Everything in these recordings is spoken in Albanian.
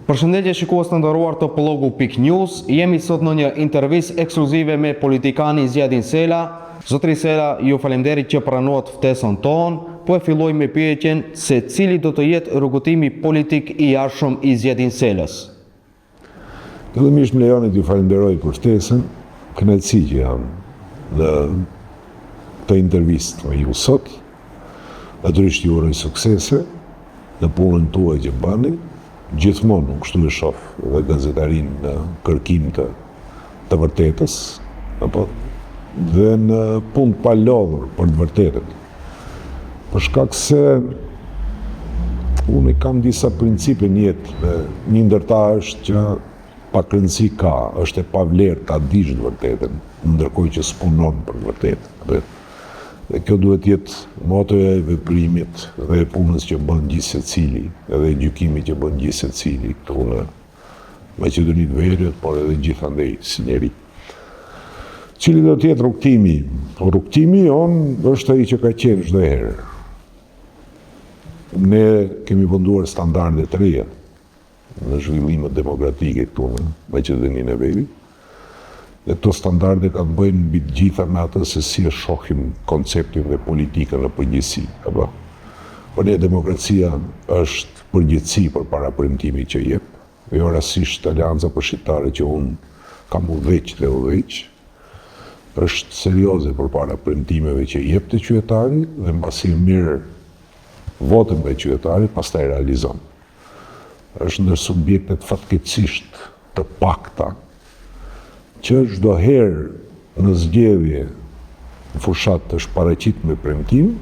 Përshëndetje shikues të nderuar të Pollogu pikë News, jemi sot në një intervistë ekskluzive me politikanin Ziadin Sela. Zotëri Sela, ju faleminderit që pranuat ftesën tonë. Po e filloj me pyetjen se cili do të jetë rrugëtimi politik i ardhshëm i Ziadin Selës. Fillimisht më lejoni t'ju falënderoj për ftesën, kënaqësi që jam në këtë intervistë me ju sot. Natyrisht ju uroj suksese në punën tuaj që bëni. Gjithmonë unë kështu e shoh dhe gazetarinë në kërkim të të vërtetës, apo dhe në punë të palodhur për të vërtetën. Për shkak se unë kam disa principe në jetë dhe një ndër ta është që pak rëndësi ka, është e pavlerë ta dish të vërtetën, ndërkohë që s'punon për të vërtetën. Dhe, dhe kjo duhet të jetë motoja e veprimit dhe e punës që bën gjithsecili, edhe e gjykimit që bën gjithsecili këtu në Maqedoni të Veriut, por edhe gjithandej si njeri. Cili do të jetë rrugëtimi? Rrugëtimi jonë është ai që ka qenë çdo herë. Ne kemi venduar standarde të reja në zhvillimet demokratike këtu në Maqedoninë e Veriut. Dhe këto standarde kanë të bëjnë mbi të gjitha me atë se si e shohim konceptin dhe politikën në përgjithësi, apo? Për ne demokracia është përgjegjësi përpara premtimit që jep, jo rastësisht Aleanca për Shqiptarët që unë kam udhëheq dhe udhëheq, është serioze përpara premtimeve që jep te qytetari dhe mbasi e merr votën nga qytetari, pastaj realizon. Është ndër subjektet fatkeqësisht të pakta që çdo herë në zgjedhje në fushatë është paraqit me premtim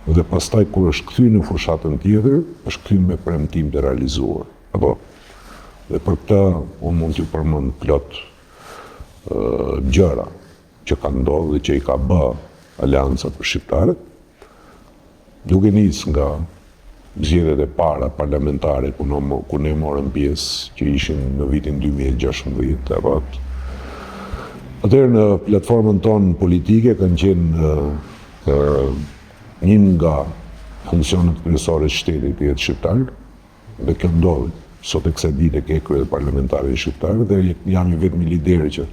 dhe pastaj kur është kthy në fushatën tjetër është kthy me premtim të realizuar. Apo dhe për këtë unë mund t'ju përmend plot gjëra që kanë ndodhur dhe që i ka bë Aleanca për Shqiptarët. Duke nisë nga zgjedhjet e para parlamentare ku ku ne morëm pjesë, që ishin në vitin 2016, apo atëherë në platformën tonë politike kanë qenë një nga funksionet kryesore të shtetit të jetë shqiptar, Dhe kjo ndodhi. Sot e kësaj dite ke kryeparlamentarin shqiptar dhe jam i vetmi lider që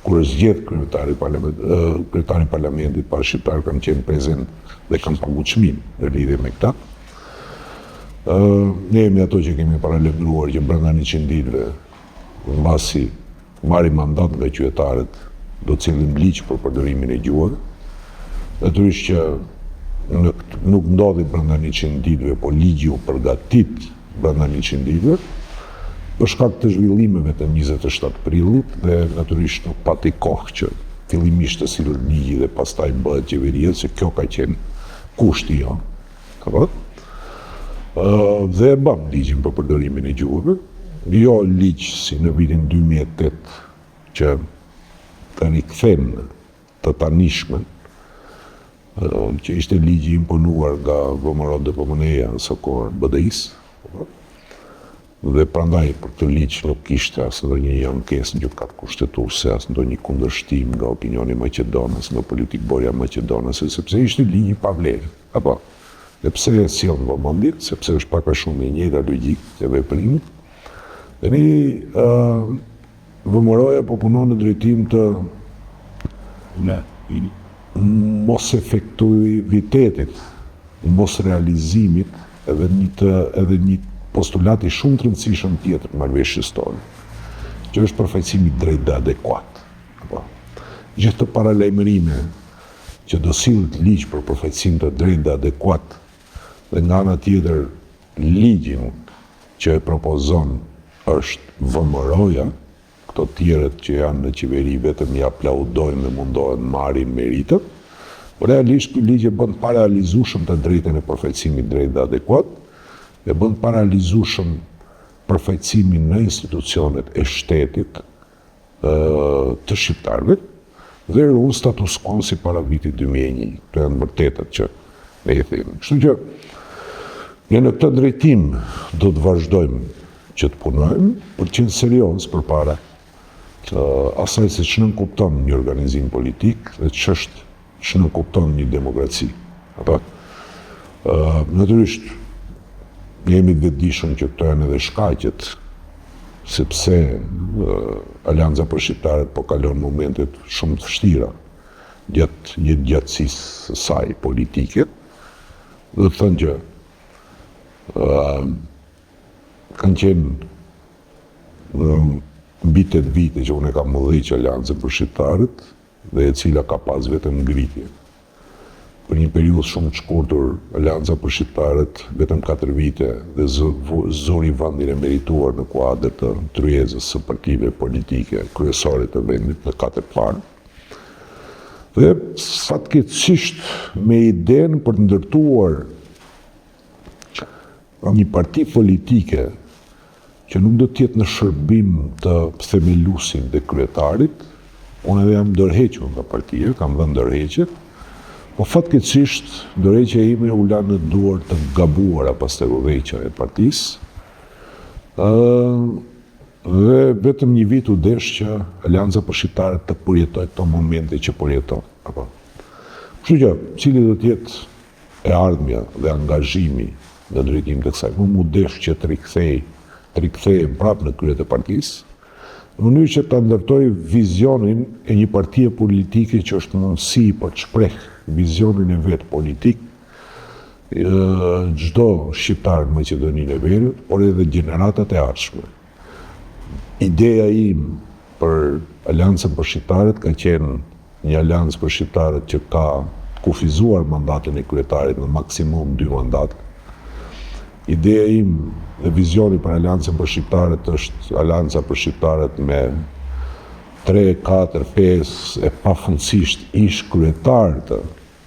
kur është zgjedh kryetari parlament, kryetari i parlamentit pa shqiptar kam qenë prezent dhe kam pagu çmim në lidhje me këtë. Ë ne jemi ato që kemi paralajmëruar që brenda 100 ditëve mbasi marrim mandat nga qytetarët, do të sjellim ligj për përdorimin e gjuhëve. Natyrisht që në, nuk ndodhi brenda 100 ditëve, po ligji u përgatit brenda 100 ditëve, për shkak të zhvillimeve të 27 prillit dhe natyrisht nuk pati kohë që fillimisht të sillet ligji dhe pastaj bëhet qeveria, se kjo ka qenë kushti jonë. Apo? Dhe e bëmë ligjin për përdorimin e gjuhëve, jo ligj si në vitin 2008 që të rikthen të tanishmen, që ishte ligji imponuar nga VMRO DPMNE-ja asokohe BDI-së, Dhe prandaj për këtë ligj nuk kishte as ndonjë ankesë në Gjykatë Kushtetuese, as ndonjë kundërshtim nga opinioni maqedonas, nga politikbërja maqedonase, sepse ishte ligj i pavlerë. Apo? Dhe pse e sjell në vëmendje? Sepse është pak a shumë e njëjta logjikë e veprimit. Tani ë VMRO-ja po punon në drejtim të mosefektivitetit, mosrealizimit edhe një të edhe një postulati shumë të rëndësishëm tjetër të marrëveshjes tonë, që është përfaqësimi i drejtë dhe adekuat. Apo, gjithë këto paralajmërime që do sillet ligj për përfaqësim të drejtë dhe adekuat dhe nga ana tjetër ligjin që e propozon është VMRO-ja, Këto tjerët që janë në qeveri vetëm i aplaudojnë dhe mundohen marrin meritën, por realisht ky ligj e bën të parealizueshëm të drejtën e përfaqësimit drejtë dhe adekuat, e bën të parealizueshëm përfaqësimin në institucionet e shtetit të shqiptarëve dhe ruan status quo si para vitit 2001. Këto janë vërtetat që ne i themi. Kështu që ne në këtë drejtim do të vazhdojmë që të punojmë për të qenë serioz përpara asaj se ç'nënkupton një organizim politik dhe ç'është ç'nënkupton një demokraci. Apo natyrisht ne jemi të vetëdijshëm që këto janë edhe shkaqet. sepse Aleanca për Shqiptarët po kalon momente shumë të vështira gjatë jetëgjatësisë së saj politike, do të thënë që kanë qenë mbi 8 vite që unë e kam udhëheqë Aleancën për Shqiptarët dhe e cila ka pas vetëm ngritje. Për një periudhë shumë të shkurtër, Aleanca për Shqiptarët vetëm 4 vite dhe zuri vendin e merituar në kuadër të tryezës së partive politike kryesore të vendit në katër të parë. Dhe fatkeqësisht me idenë për të ndërtuar një parti politike që nuk do të jetë në shërbim të themeluesit dhe kryetarit, unë edhe jam dorëhequr nga partia, kam dhënë dorëheqje, po fatkeqësisht dorëheqja ime u la në duar të gabuara pastaj udhëheqja e partisë. Ë dhe vetëm një vit u desh që Aleanca për Shqiptarët të përjetojë këto momente që përjeton. Apo. Kështu që, cili do të jetë e ardhmja dhe angazhimi në drejtim të kësaj, mu m'u desh që të rikthej, të rikthehem prapë në krye të partisë, në mënyrë që ta ndërtoj vizionin e një partie politike që është mundësi për të shpreh vizionin e vet politik çdo shqiptar në Maqedoninë e Veriut, por edhe gjeneratat e ardhshme. Ideja im për Aleancën për Shqiptarët ka qenë një aleancë për shqiptarët që ka kufizuar mandatin e kryetarit në maksimum dy mandate. Ideja im dhe vizioni për Aleancën për Shqiptarët është Aleanca për Shqiptarët me 3, 4, 5 e pafundësisht ish kryetarë të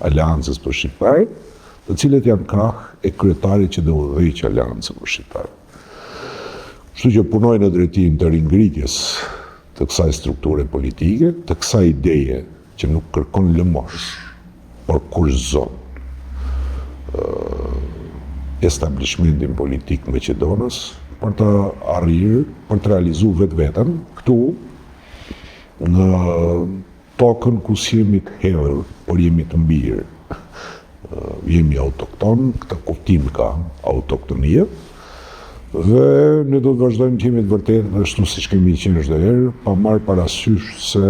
Aleancës për Shqiptarët, të cilët janë krah e kryetarit që do udhëheqë Aleancën për Shqiptarët. Kështu që punoj në drejtim të ringritjes të kësaj strukture politike, të kësaj ideje që nuk kërkon lëmosh, por kushtëzon establishmentin politik maqedonas për të arrirë, për të realizu vetveten këtu në tokën ku s'jemi të hedhur, por jemi të mbirë. Jemi autokton, këtë kuptim ka autoktonia, dhe ne do të vazhdojmë të jemi të vërtetë dhe ashtu siç kemi qenë çdo herë, pa marrë parasysh se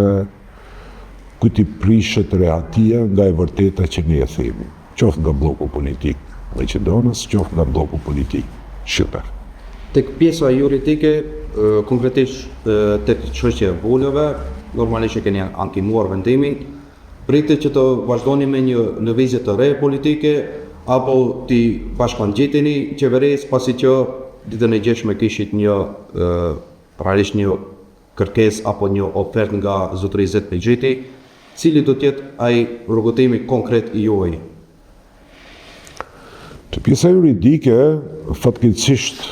kujt i prishet rehatia nga e vërteta që ne e themi, qoftë nga blloku politik maqedonas, qoftë nga blloku politik shqiptar. Tek pjesa juridike, konkretisht tek çështja e vulave, normalisht e keni ankimuar vendimin, Pritet që të vazhdoni me një lëvizje të re politike apo t'i bashkangjiteni qeverisë pasi që ditën e djeshme kishit një realisht një kërkesë apo një ofertë nga zotëri Izet Mexhiti, cili do të jetë ai rrugëtimi konkret i juaj? Te pjesa juridike, fatkeqësisht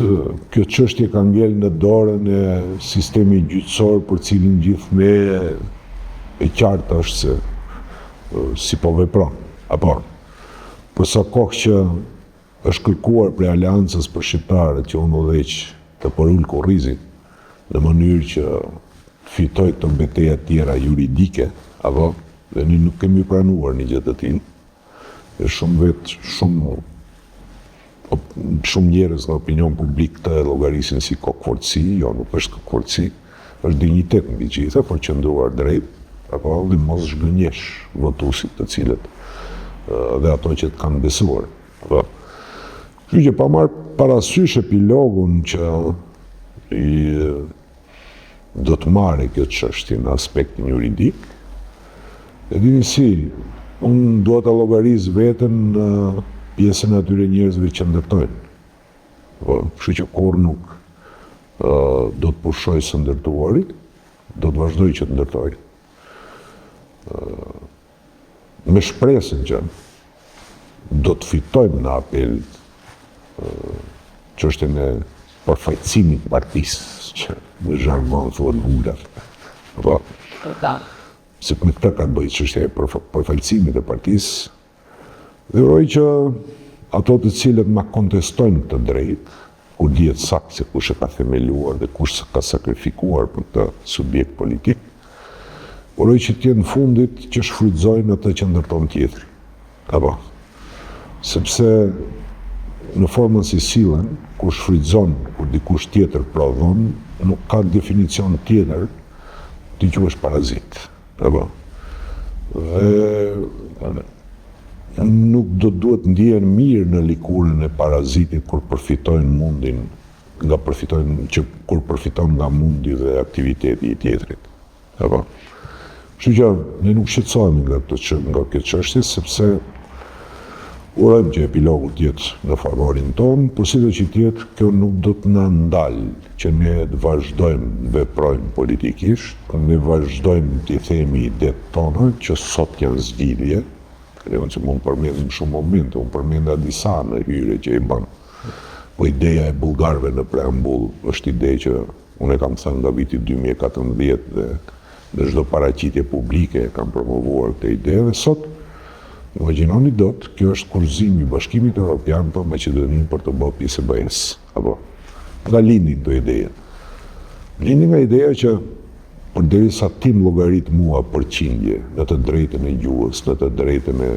kjo çështje ka ngel në dorën e sistemit gjyqësor për cilin gjithë ne e qartë është se si po vepron. Apo, për sa kohë që është kërkuar prej Aleancës për Shqiptarët që unë udhëheq të përul kurrizin në mënyrë që të fitoj këto beteja tjera juridike, apo, dhe ne nuk kemi pranuar një gjë të tillë, Dhe shumë vetë, shumë shumë njerëz në opinion publik këtë e llogarisin si kokëfortësi, jo nuk është kokëfortësi, është dinjitet mbi gjitha për të qëndruar drejt, apo dhe mos zhgënjesh votuesit të cilët dhe ato që të kanë besuar. Apo. Kështu që pa marrë parasysh epilogun që i do të marrë kjo çështje në aspektin juridik. E dini si, unë dua ta llogaris veten në pjesën e atyre njerëzve që ndërtojnë. Po, kështu që kurrë nuk do të pushoj së ndërtuari, do të vazhdoj që të ndërtoj. Me shpresën që do të fitojmë në apel çështjen e përfaqësimit të partisë, që në zhargon thuhet vulat. Po. Se me këtë ka të bëjë çështja e përfaqësimit të partisë. Dhe uroj që ato të cilët ma kontestojnë këtë drejtë, kur dihet saktë se kush e ka themeluar dhe kush ka sakrifikuar për këtë subjekt politik, uroj që të jenë të fundit që shfrytëzojnë atë që ndërton tjetri. Apo, sepse në formën si sillen, kur shfrytëzon, kur dikush tjetër prodhon, nuk ka definicion tjetër t'i quash parazit. Apo. Dhe nuk do duhet ndihen mirë në likurën e parazitit kur përfitojnë mundin nga përfitojnë që kur përfiton nga mundi dhe aktiviteti i tjetrit. Apo. Kështu që ne nuk shqetësohemi nga këtë që, nga kjo çështje sepse urojmë që epilogu të jetë në favorin tonë, por sido që të jetë, kjo nuk do të na ndalë që ne të vazhdojmë të veprojmë politikisht, ne vazhdojmë t'i themi idetë tona që sot janë zgjidhje, Leon që mund përmendim shumë momente, unë përmenda disa në hyrje që i bën. Po ideja e bullgarëve në preambull është ide që unë e kam thënë nga viti 2014 dhe në çdo paraqitje publike e kam promovuar këtë ide dhe sot imagjinoni dot, kjo është kushtëzimi i Bashkimit Evropian për Maqedoninë për të bërë pjesë e BE-së. Apo nga lindin këto ideje. Lindin nga ideja që përderisa ti më llogarit mua përqindje në të drejtën e gjuhës, në të drejtën e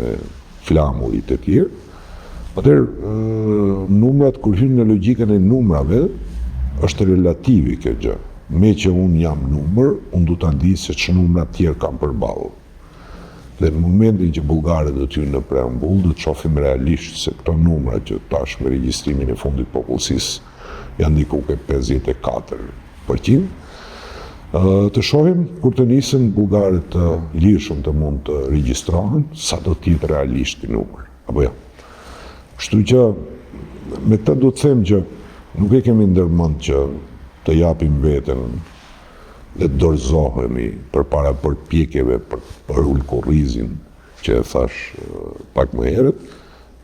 flamurit e tjerë, atëherë numrat kur hynë në logjikën e numrave, është relative kjo gjë. Me që unë jam numër, unë du ta di se ç'numra tjerë kam përballë. Dhe në momentin që bullgarët do të hynë në preambull, do të shohim realisht se këto numra që tash me regjistrimin e fundit të popullsisë janë diku ke 54%, të shohim kur të nisën bullgarët të lirshëm të mund të regjistrohen, sa do të jetë realisht ky numër, apo jo. Kështu që me këtë do të them që nuk e kemi ndërmend që të japim veten dhe të dorëzohemi përpara përpjekjeve për të bërë ul kurrizin që e thash pak më herët,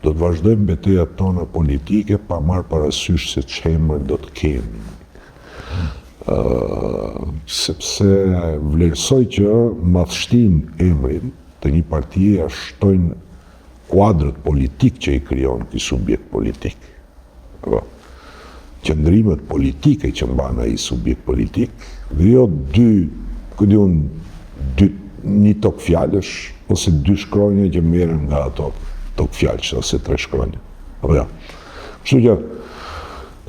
do të vazhdojmë betejat tona politike pa marrë parasysh se ç'emër do të kemi. Sepse vlerësoj që madhështinë emrin të një partie ja shtojnë kuadrot politik që i krijon ky subjekt politik. Apo, qëndrimet politike që mban ai subjekt politik, dhe jo dy, ku di unë, dy, një togfjalësh, ose dy shkronja që merren nga ato togfjalësh, ose tre shkronja. Apo jo. Kështu që,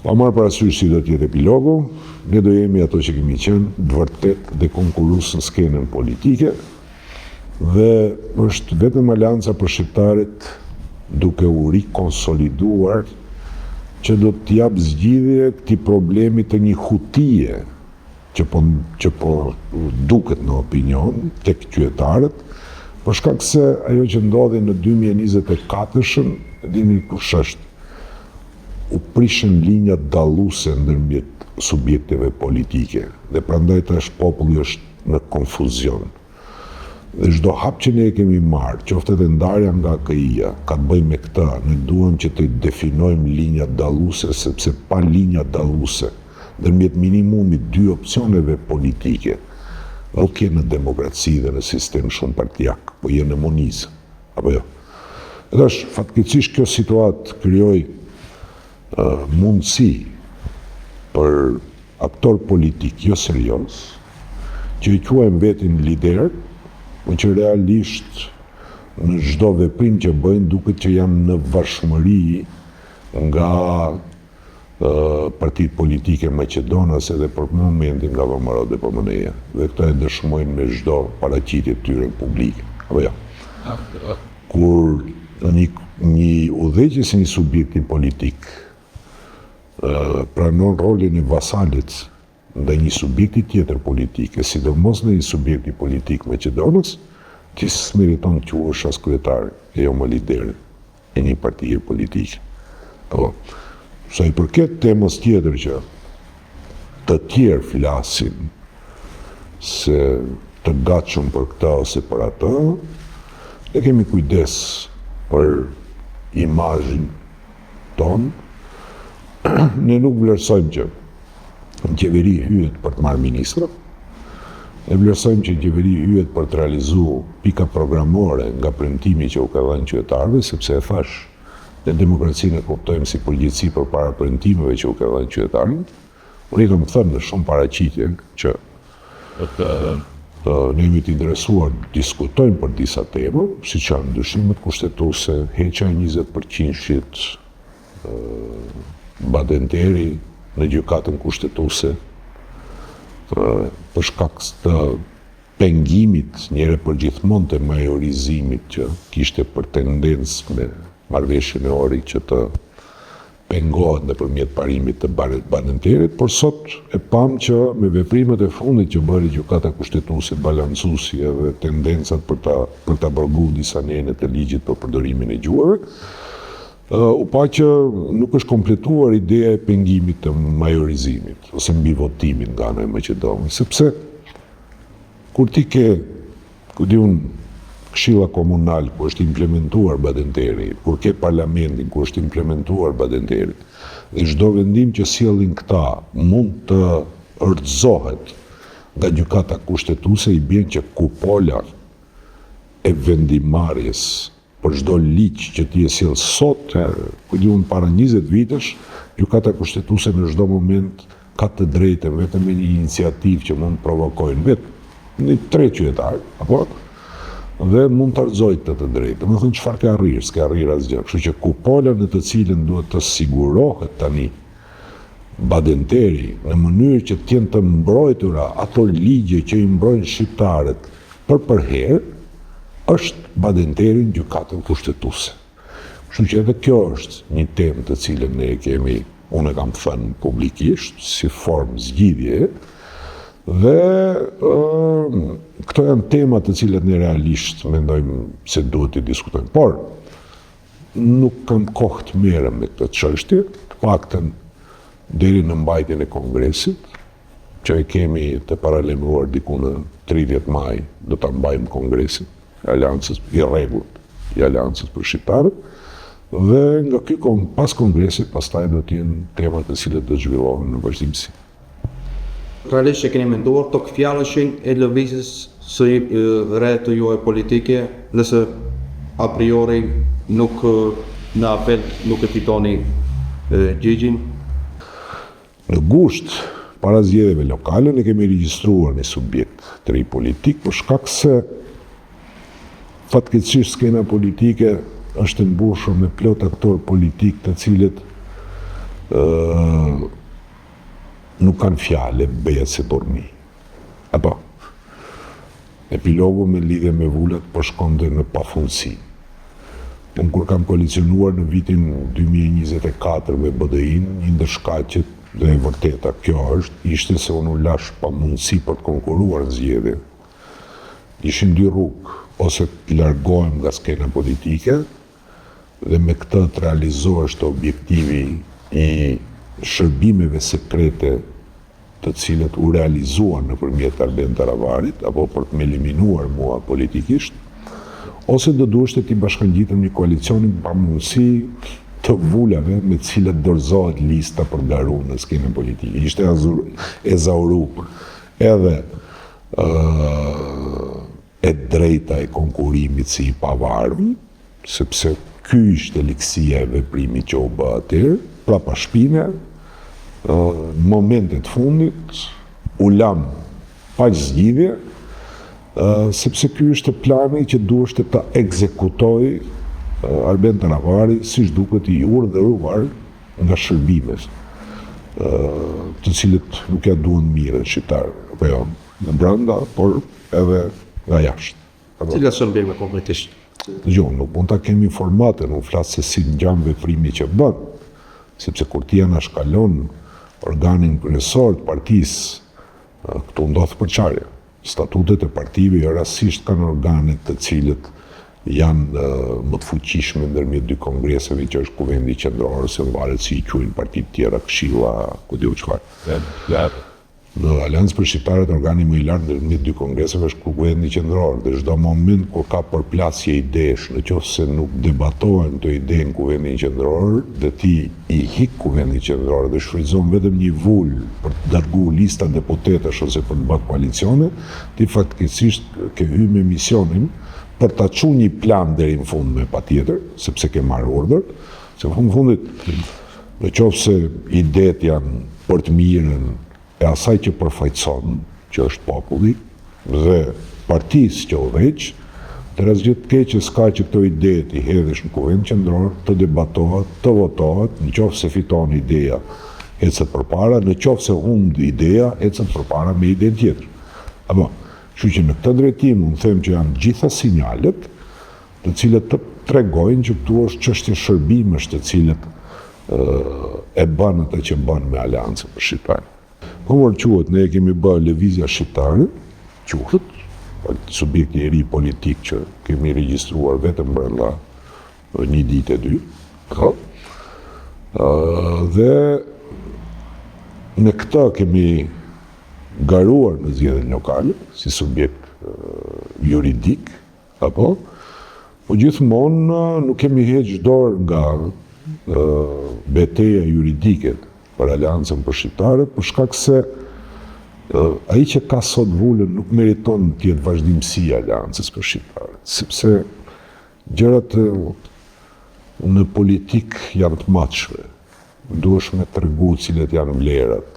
pa marrë parasysh si do të jetë epilogu, ne do jemi ato që kemi qenë, të vërtet dhe konkurrues në skenën politike, Dhe është vetëm Aleanca për Shqiptarët duke u rikonsoliduar që do të japë zgjidhje këtij problemi të një hutie që po që po duket në opinion tek qytetarët, për shkak se ajo që ndodhi në 2024-shën, e dini kush është, u prishën linjat dalluese ndërmjet subjekteve politike dhe prandaj tash populli është në konfuzion. Dhe çdo hap që ne e kemi marrë, qoftë edhe ndarja nga AKI-ja, ka të bëjë me këtë, ne duam që të definojmë linjat dalluese, sepse pa linja dalluese, ndërmjet minimumit dy opsioneve politike, nuk je në demokraci dhe në sistem shumëpartiak, po je në monizëm, apo jo? E tash, fatkeqësisht kjo situatë krijoi mundësi për aktor politik jo serioz, që e quajnë vetin lider, po që realisht në çdo veprim që bëjnë duket që janë në varshmëri nga partitë politike maqedonase dhe për momentin nga VMRO-DPMNE-ja. Dhe këtë e dëshmojnë me çdo paraqitje të tyre publike. Apo jo. Kur një, një udhëheqës i një subjekti politik pranon rolin e vasalit ndaj një subjekti tjetër politik, e sidomos ndaj një subjekti politik maqedonas, ti s'meriton të quhesh as kryetar e jo më lider e një partie politike. Po, sa i përket temës tjetër që të tjerë flasin se të gatshëm për këtë ose për atë, ne kemi kujdes për imazhin tonë, ne nuk vlerësojmë që në qeveri hyhet për të marrë ministra, ne vlerësojmë që në qeveri hyhet për të realizu pika programore nga premtimi që u ka dhënë qytetarëve, sepse e thash, ne demokracinë e kuptojmë si përgjegjësi përpara premtimeve që u ka dhënë qytetarëve. Unë i kam thënë në shumë paraqitje që ne jemi të interesuar të diskutojmë për disa tema, siç janë ndryshimet kushtetuese, heqja e 20%-shit, Badenteri në Gjykatën Kushtetuese për shkak të pengimit njëherë e përgjithmonë të majorizimit që kishte për tendencë me marrëveshjen e Ohrit që të pengohet nëpërmjet parimit të Badenterit, por sot e pamë që me veprimet e fundit që bëri Gjykata Kushtetuese balancuesi edhe tendencat për ta për të abrogu disa nene të ligjit për përdorimin e gjuhëve, u pa që nuk është kompletuar ideja e pengimit të majorizimit ose mbivotimit nga ana e Maqedonisë, sepse kur ti ke Ku di unë, këshilla komunal ku është implementuar Badenteri, kur ke parlamentin ku është implementuar Badenteri, dhe çdo vendim që sjellin këta mund të rrëzohet nga Gjykata Kushtetuese i bjen që kupola e vendimmarrjes Për çdo ligj që ti e sjell sot, ku di unë para 20 vitesh, Gjykata Kushtetuese në çdo moment ka të drejtën vetëm me një iniciativë që mund të provokojnë vetë një tre qytetarë, apo dhe mund të rrëzojë këtë të drejtë. Domethënë çfarë ke arrirë, s'ke arrirë asgjë. Kështu që kupola në të cilën duhet të sigurohet tani Badenteri në mënyrë që të jenë të mbrojtura ato ligje që i mbrojnë shqiptarët për përherë, është Badenteri në Gjykatën Kushtetuese. Kështu që edhe kjo është një temë të cilën ne e kemi, unë e kam thënë publikisht, si formë zgjidhje, dhe këto janë tema të cilat ne realisht mendojmë se duhet t'i diskutojmë. Por, Nuk kam kohë të merrem me këtë çështje, të paktën deri në mbajtjen e Kongresit, që e kemi të paralajmëruar diku në 30 maj do ta mbajmë Kongresin e Aleancës i rregullt i Aleancës për Shqiptarët dhe nga ky pas Kongresit pastaj do të jenë tema të cilat do të zhvillohen në vazhdimësi. Realisht e keni menduar togfjalëshin e lëvizjes së re të juaj politike nëse a priori nuk në apel nuk e fitoni gjyqin? Në gusht, para zgjedhjeve lokale, ne kemi regjistruar një subjekt të ri politik për shkak se fatkeqësisht skena politike është e mbushur me plot aktorë politikë të cilët ë Nuk kanë fjalë e bëjnë si burrni. Apo, epilogu me lidhje me vulat po shkonte në pafundësi. Unë kur kam koalicionuar në vitin 2024 me BDI-në, një ndër shkaqet dhe e vërteta kjo është, ishte se unë u lashë pa mundësi për të konkurruar në zgjedhje. Ishin dy rrugë, ose të largohem nga skena politike, dhe me këtë të realizoheshte objektivi i shërbimeve sekrete të cilët u realizuan nëpërmjet Arben Taravarit, apo për të më eliminuar mua politikisht, ose do duheshte t'i bashkangjitem një koalicioni pa mundësi të vulave me të cilat dorëzohet lista për të garu në skenën politike. Ishte ezauru edhe e drejta e konkurrimit si i pavarur, sepse ky ishte ligësia e veprimit që u bë atëherë, prapa shpine, në momentet e fundit, u lamë pa zgjidhje, sepse ky ishte plani që duheshte ta ekzekutojë Arben Taravari, siç duket i urdhëruar nga shërbimet, të cilët nuk ia duan mirën shqiptarëve, apo jo, nga brenda, por edhe nga jashtë. Cilat shërbime konkretisht? Dëgjo, nuk mund ta kemi informatën, unë flas se si ngjan veprimi që bën, sepse kur ti anashkalon organin kryesor të partisë, këtu ndodh përçarja. Statutet e partive jo rastësisht kanë organe të cilët janë më të fuqishme ndërmjet dy kongreseve që është Kuvendi Qendror ose varet si i quajnë partitë tjera, këshilla, ku di unë çfarë. Në Aleancë për Shqiptarët organi më i lartë ndërmjet dy kongreseve është Kuvendi Qendror dhe çdo moment kur ka përplasje idesh në qoftë se nuk debatohen këto ide në Kuvendin Qendror dhe ti i hik Kuvendit Qendror dhe shfrytëzon vetëm një vulë për të dërgu lista deputetësh ose për të bërë koalicione, ti fatkeqësisht ke hy me misionin për ta çu një plan deri në fund me patjetër, sepse ke marrë urdhër, se në fund fundit Në qoftë se idetë janë për të mirën e asaj që përfaqëson, që është populli, dhe partisë që udhëheq, Atëherë asgjë të keqe s'ka që këto ide t'i hedhësh në Kuvend Qendror, të debatohet, të votohet, në qoftë se fiton ideja, ecet përpara, në qoftë se humb ideja, ecet përpara me idenë tjetër. Apo, kështu që në këtë drejtim unë them që janë të gjitha sinjalet, të cilët të tregojnë që këtu është çështje shërbimesh të cilët e bën atë që bën me Aleancën për Shqiptarët. Po mor quhet, ne e kemi bë Lëvizja Shqiptare, quhet, subjekti i ri politik që kemi regjistruar vetëm brenda një dite dy, po. Dhe me këtë kemi garuar në zgjedhjet lokale si subjekt juridik, Apo? Po gjithmonë nuk kemi heq dorë nga beteja juridike për Aleancën për Shqiptarët, për shkak se ai që ka sot vulën nuk meriton të jetë vazhdimësi e Aleancës për Shqiptarët, sepse gjërat në politikë janë të matshme. Duhesh me tregu cilat janë vlerat,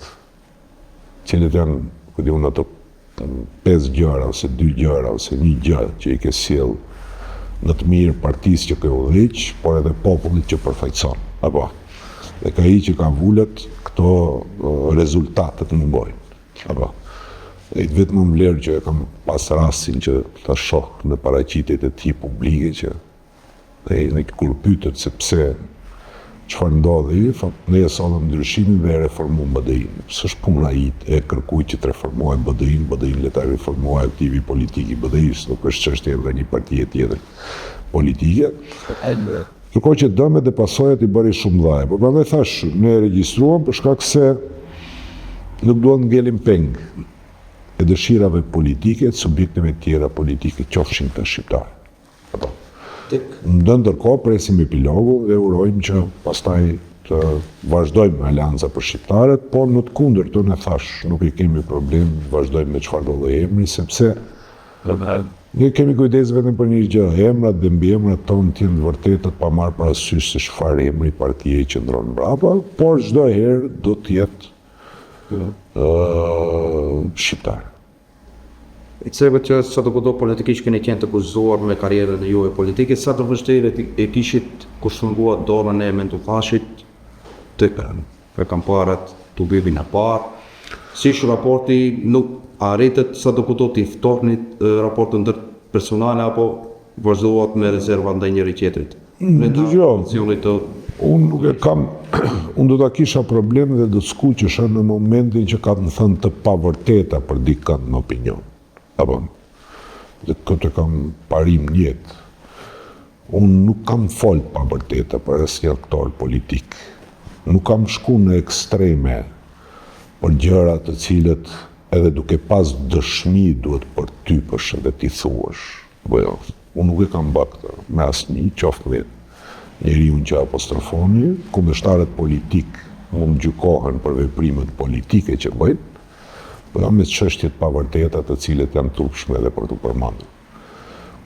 Cilat janë, ku di unë, ato pesë gjëra ose dy gjëra ose një gjë që i ke sjellë në të mirë partisë që ke udhëheq, por edhe popullit që përfaqëson. Apo. Dhe ka ai që ka vulat, këto rezultate të mungojnë. Apo. Dhe i vetmën vlerë që e kam pas rastin që ta shoh në paraqitjet e tij publike që Dhe në kur pyetet se pse, çfarë ndodhi, thotë ne e sollëm ndryshimin dhe e reformuam BDI-në. S'është puna e kërkujt që të reformojë BDI-në, BDI-në le ta reformojë aktivi politik i BDI-së, nuk është çështje e ndonjë partie tjetër politike. Ndërkohë që dëmet dhe pasojat i bëri shumë mëdha. Po prandaj thashë, ne e regjistruam për shkak se nuk duam të ngelim peng e dëshirave politike të subjekteve tjera politike, qofshin këta shqiptarë. Apo. Në ndërkohë presim epilogun dhe urojmë që pastaj të vazhdojmë me Aleanca për Shqiptarët, por në të kundërtën e thashë, nuk e kemi problem, vazhdojmë me çfarëdo lloj emri, sepse ne kemi kujdes vetëm për një gjë, emrat dhe mbiemrat tonë të jenë të vërtetët pa marrë parasysh se çfarë emri partie qëndron mbrapa, por çdo herë do të jetë shqiptar. I cekët që sado kudo politikisht keni qenë të kushtëzuar me karrierën e juaj politike, sa të vështirë e kishit kur shtrënguat dorën e Menduh Thaçit tek e kam parë atë tubimin e parë, si ishte raporti, nuk arritët sado kudo t'i ftohnit raportet ndërpersonale apo vazhduat me rezerva ndaj njëri tjetrit? Dëgjo, unë nuk e kam, unë do ta kisha problem dhe do të skuqesha në momentin që kam thënë të pavërteta për dikënd në opinion. Apo, dhe këtë e kam parim në jetë. Unë nuk kam fol të pavërteta për asnjë aktor politik. Nuk kam shku në ekstreme për gjëra të cilët edhe duke pas dëshmi duhet përtypësh dhe t'i thuash. Apo jo. Unë nuk e kam ba këtë me asnjë, qoftë me njeriun që apostrofoni, kundërshtarët politikë mund të gjykohen për veprimet politike që bëjnë, po jo me çështje të pavërteta të cilët janë turpshme edhe për t'u përmendur.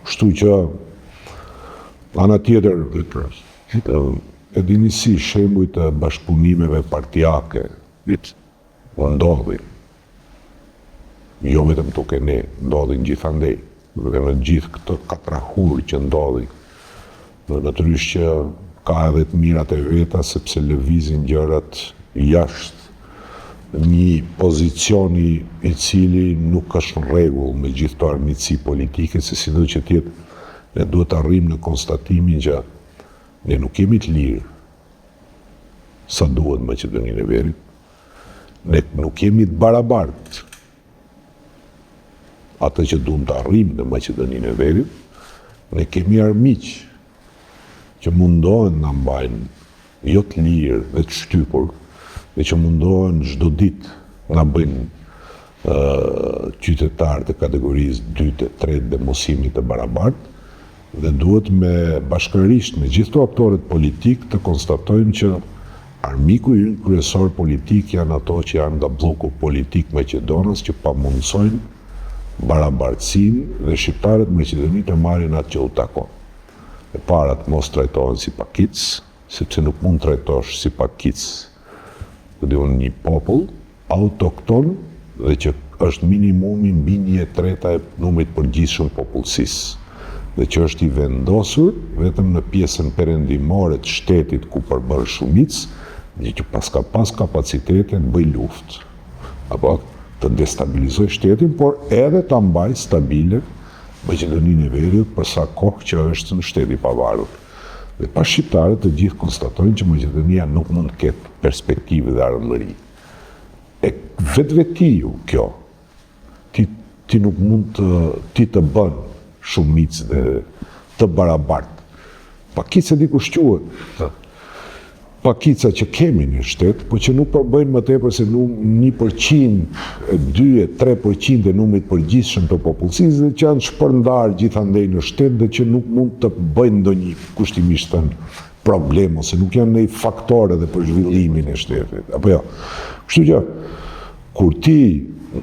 Kështu që ana tjetër, e dini si shembuj të bashkëpunimeve partiake ndodhin. Jo vetëm këtu ke ne, ndodhin gjithandej. Dhe në gjithë këtë katrahurë që ndodhi, natyrisht që ka edhe të mirat e veta, sepse lëvizin gjërat jashtë një pozicioni i cili nuk është në rregull me gjithë këto armiqësi politike, se sido që të jetë, ne duhet të arrijmë në konstatimin që ne nuk jemi të lirë sa duhet në Maqedoninë e Veriut, ne nuk jemi të barabartë atë që duam të arrijmë në Maqedoninë e Veriut, ne kemi armiq që mundohen na mbajnë jo të lirë dhe të shtypur, dhe që mundohen çdo ditë na bëjnë qytetarë të kategorisë dytë, tretë dhe mos jemi të barabartë, dhe duhet me bashkërisht me gjithë këto aktorët politikë të konstatojmë që armiku ynë kryesor politik janë ato që janë nga blloku politik maqedonas që pamundësojnë barabartësinë dhe shqiptarët në Maqedoni të marrin atë që u takon. E para të mos trajtohen si pakicë, sepse nuk mund të trajtosh si pakicë, ku di unë, një popull, autokton dhe që është minimumi mbi një e treta e numrit të përgjithshëm popullsisë. dhe që është i vendosur vetëm në pjesën perëndimore të shtetit ku përbën shumicë dhe që paska pas kapacitete të bëjë luftë apo të destabilizojë shtetin, por edhe ta mbajë stabile Maqedoninë e Veriut për sa kohë që është në shtet i pavarur. Dhe pa shqiptarët të gjithë konstatojnë që Maqedonia nuk mund të ketë perspektivë dhe ardhmëri. E vetvetiu kjo, ti ti nuk mund të ti të bën shumicë dhe të barabartë. Pakicë e di kush quhet. Pakica që kemi në shtet, po që nuk përbëjnë më tepër se 1%, 2 e 3% e numrit përgjithshëm të popullsisë dhe që janë shpërndarë gjithandej në shtet dhe që nuk mund të bëjnë ndonjë kushtimisht thënë problem ose nuk janë ndonjë faktor edhe për zhvillimin e shtetit. Apo jo. Kështu që kur ti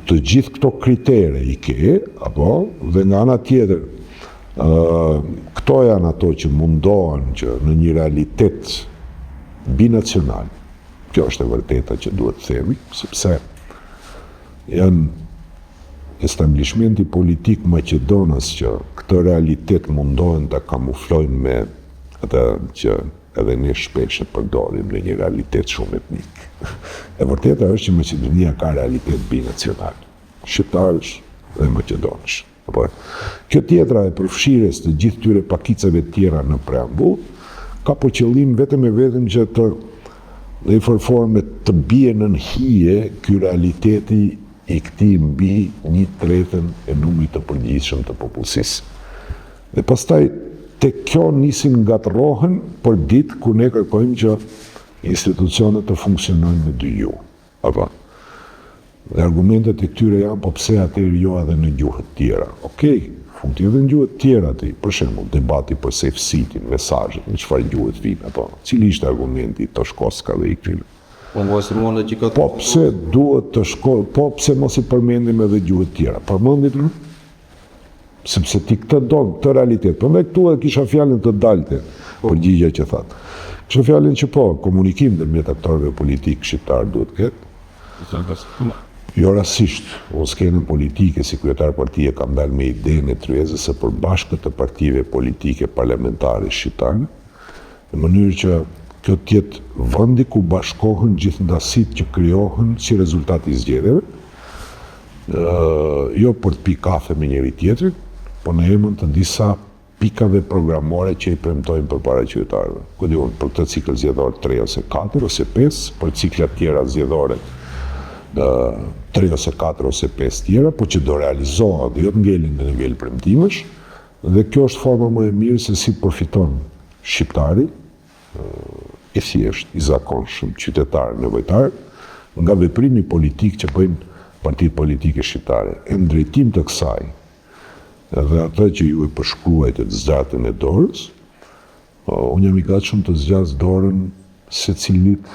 të gjithë këto kritere i ke, apo dhe nga ana tjetër këto janë ato që mundohen që në një realitet binacional, kjo është e vërteta që duhet të themi, sepse janë establishmenti politik maqedonas që këtë realitet mundohen ta kamuflojnë me atë që edhe ne shpesh e përdorim në një realitet shumetnik. E vërteta është që Maqedonia ka realitet binacional, shqiptarësh dhe maqedonësh. Apo, kjo tjetra e përfshirjes të gjithë tyre pakicave tjera në preambull, ka për qëllim vetëm e vetëm që të në një farë forme të bie nën hije ky realiteti i këtij mbi një tretën e numrit të përgjithshëm të popullsisë. Dhe pastaj tek kjo nisin ngatërrohen për ditë kur ne kërkojmë që institucionet të funksionojnë në dy gjuhë. Apo. Dhe argumentet e këtyre janë po pse atëherë jo edhe në gjuhët tjera. Okej, futi edhe në gjuhët tjera ti. Për shembull, debati për Safe City, mesazhet, në çfarë gjuhët vijnë apo. Cili ishte argumenti i Toshkovska dhe i këtyre? Po ngacmuan në gjykatë. Po pse duhet të shko, po pse mos i përmendim edhe gjuhët tjera? Përmendim Sepse ti këtë don, këtë realitet. Prandaj këtu e kisha fjalën të dalte përgjigja që thatë. Kisha fjalën që po, komunikim ndërmjet aktorëve politikë shqiptarë duhet të ketë. Jo rastësisht, unë skenën politike si kryetar partie kam dalë me idenë e tryezës së përbashkët të partive politike parlamentare shqiptare, në mënyrë që kjo të jetë vendi ku bashkohen gjithë ndasitë që krijohen si rezultat i zgjedhjeve, jo për të pi kafe me njëri tjetrin, po në emër të disa pikave programore që i premtojmë përpara qytetarëve. Ku di unë, për këtë cikël zgjedhor 3 ose 4 ose 5, për ciklat tjera zgjedhore 3 ose 4 ose 5 tjera, por që do realizohen dhe jo të ngelin në nivel premtimesh, dhe kjo është forma më e mirë se si përfiton shqiptari, i thjeshtë, i zakonshëm, qytetar, nevojtar, nga veprimi politik që bëjnë partitë politike shqiptare. E në drejtim të kësaj, dhe atë që ju e përshkruajtët zgjatjen e dorës, unë jam i gatshëm të zgjas dorën secilit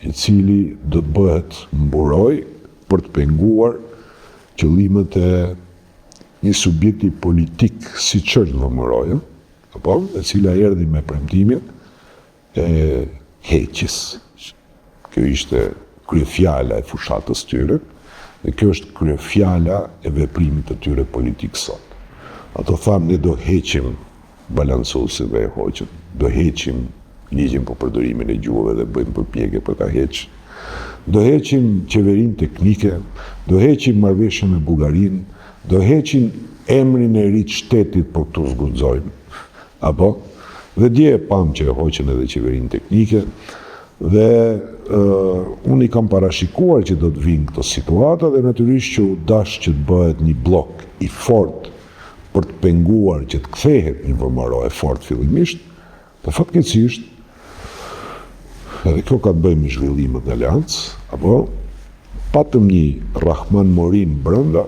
i cili do të bëhet mburojë për të penguar qëllimet e një subjekti politik siç është VMRO-ja, Apo, e cila erdhi me premtimin e heqjes. Kjo ishte kryefjala e fushatës tyre dhe kjo është kryefjala e veprimit të tyre politik sot. Ato thanë ne do heqim balancuesin dhe e hoqën, do heqim ligjin për përdorimin e gjuhëve dhe bëjmë përpjekje për ta heq, do heqim qeverinë teknike, do heqim marrëveshjen me Bullgarinë, Do heqin emrin e ri të shtetit por këtu s'guxojnë. Apo? Dhe dje e pamë që e hoqën edhe qeverinë teknike dhe unë i kam parashikuar që do të vijnë këto situata dhe natyrisht që u dash që të bëhet një bllok i fortë për të penguar që të kthehet një VMRO e fortë fillimisht dhe fatkeqësisht edhe kjo ka të bëjë me zhvillimet në aleancë, apo patëm një Rrahman Morinë brenda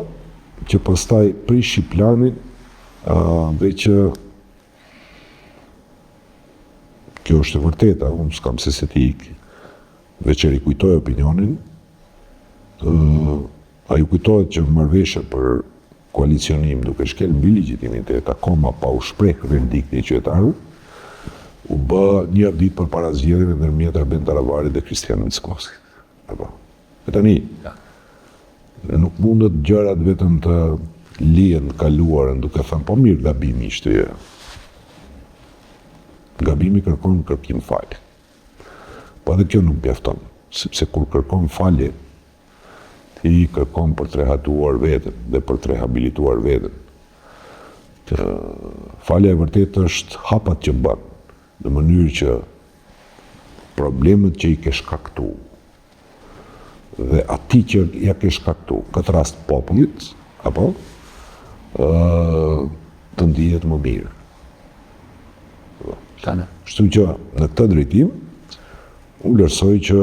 që pastaj prishi planin dhe që kjo është e vërteta, unë s'kam se se t'i ik, veç e rikujtoj opinionin, a ju kujtohet që marrëveshja për koalicionim duke shkel mbi legjitimitet akoma pa u shpreh verdikti i qytetarëve, u bë një ditë përpara zgjedhjeve ndërmjet Arben Taravarit dhe Hristijan Mickoskit. Apo. E tani, nuk mundet gjërat vetëm të... Lihen të kaluarën duke thënë po mirë gabimi ishte jo. Gabimi kërkon kërkim falje. Po edhe kjo nuk mjafton, sepse kur kërkon falje, ti kërkon për të rehatuar veten dhe për të rehabilituar veten. Falja e vërtetë është hapat që bën, në mënyrë që problemet që i ke shkaktu dhe atij që ia ke shkaktu, këtë rast popullit, apo, të ndihet më mirë. Kështu që në këtë drejtim, unë vlerësoj që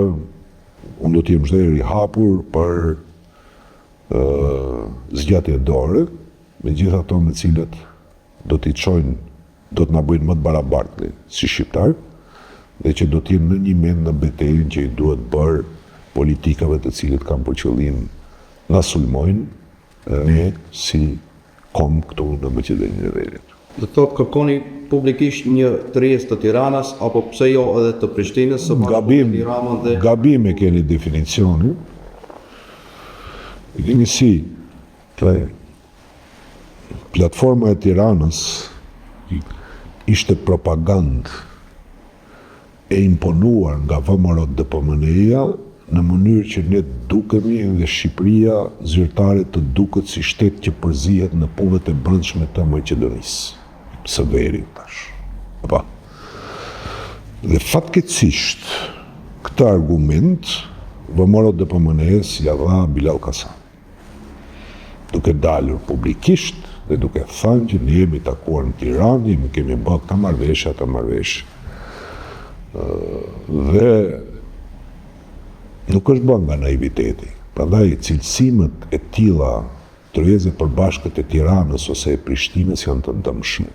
unë do të jem çdo herë i hapur për zgjatje dore, me gjithë ato me cilët do t'i çojnë, do të na bëjnë më të barabartë ne si shqiptarë dhe që do të jenë në një mend në betejën që i duhet bërë politikave të cilët kanë për qëllim na sulmojnë ne si komb këtu në Maqedoninë e Veriut. Do të thotë kërkoni publikisht një tryezë të Tiranës apo pse jo edhe të Prishtinës së bashku me Edi Ramën dhe Gabim e keni definicionin. E dini si, Platforma e Tiranës ishte propagandë e imponuar nga VMRO-DPMNE-ja në mënyrë që ne të dukemi dhe Shqipëria zyrtare të duket si shtet që përzihet në punët e brendshme të Maqedonisë së Veriut tash. Apo. Dhe fatkeqësisht këtë argument VMRO-DPMNE-së ia dha Bilall Kasami. duke dalur publikisht dhe duke thënë që ne jemi takuar në Tiranë, jemi kemi bërë këtë marrëveshje, atë marrëveshje. Dhe nuk është bërë nga naiviteti. Prandaj cilësimet e tilla tryezë e përbashkët e Tiranës ose e Prishtinës janë të dëmshme.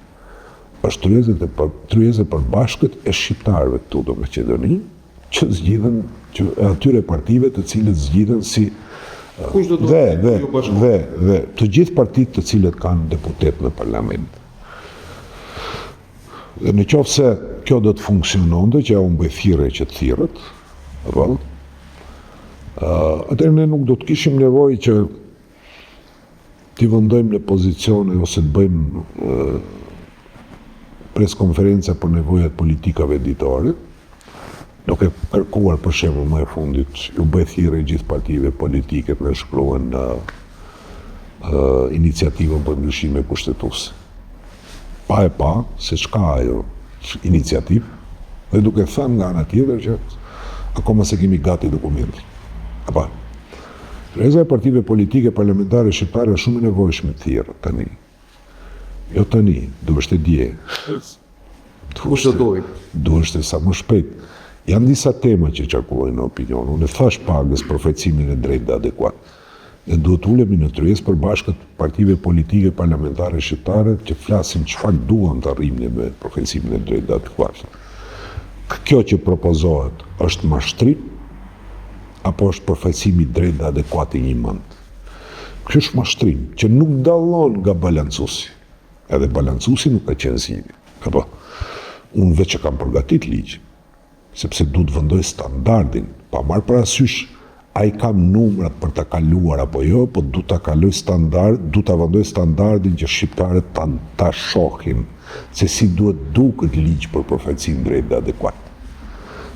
Është tryezë e tryezë e përbashkët e shqiptarëve këtu në Maqedoni, që zgjidhen që e atyre partive të cilët zgjidhen si Kush do të dhe dhe dhe dhe të gjithë partitë të cilët kanë deputet në parlament. Dhe në qoftë se kjo do të funksiononte, që ja unë bëj thirrje që të thirret, apo, atëherë ne nuk do të kishim nevojë që t'i vendojmë në pozicione ose të bëjmë pres konferenca për nevojat politikave ditore, duke kërkuar për shembull më e fundit, ju bëj thirrje gjithë partive politike të nënshkruhen në iniciativën për ndryshime kushtetuese. Pa e pa se çka ajo iniciativë dhe duke thënë nga ana tjetër që akoma s'e kemi gati dokumentin. Apo. Tryeza e partive politike parlamentare shqiptare është shumë e nevojshme të thirret tani. Jo tani, duheshte dje. Kush do duhej? Duheshte sa më shpejt. Janë disa tema që qarkullojnë në opinion. Unë e thashë pagës përfaqësimin e drejtë dhe adekuat. Ne duhet të ulemi në tryezë përbashkët partive politike parlamentare shqiptare që flasim çfarë duam të arrijmë ne me përfaqësimin e drejtë dhe adekuat. Kjo që propozohet është mashtrim apo është përfaqësim i drejtë dhe adekuat i njëmend? Ky është mashtrim që nuk dallon nga balancuesi. Edhe balancuesi nuk ka qenë zgjidhje. Apo unë veç e kam përgatit ligjin, sepse du të vendoj standardin, pa marrë parasysh a i kam numrat për ta kaluar apo jo, po du ta kaloj standard, du ta vendoj standardin që shqiptarët ta ta shohin se si duhet duket ligj për përfaqësim drejtë dhe adekuat.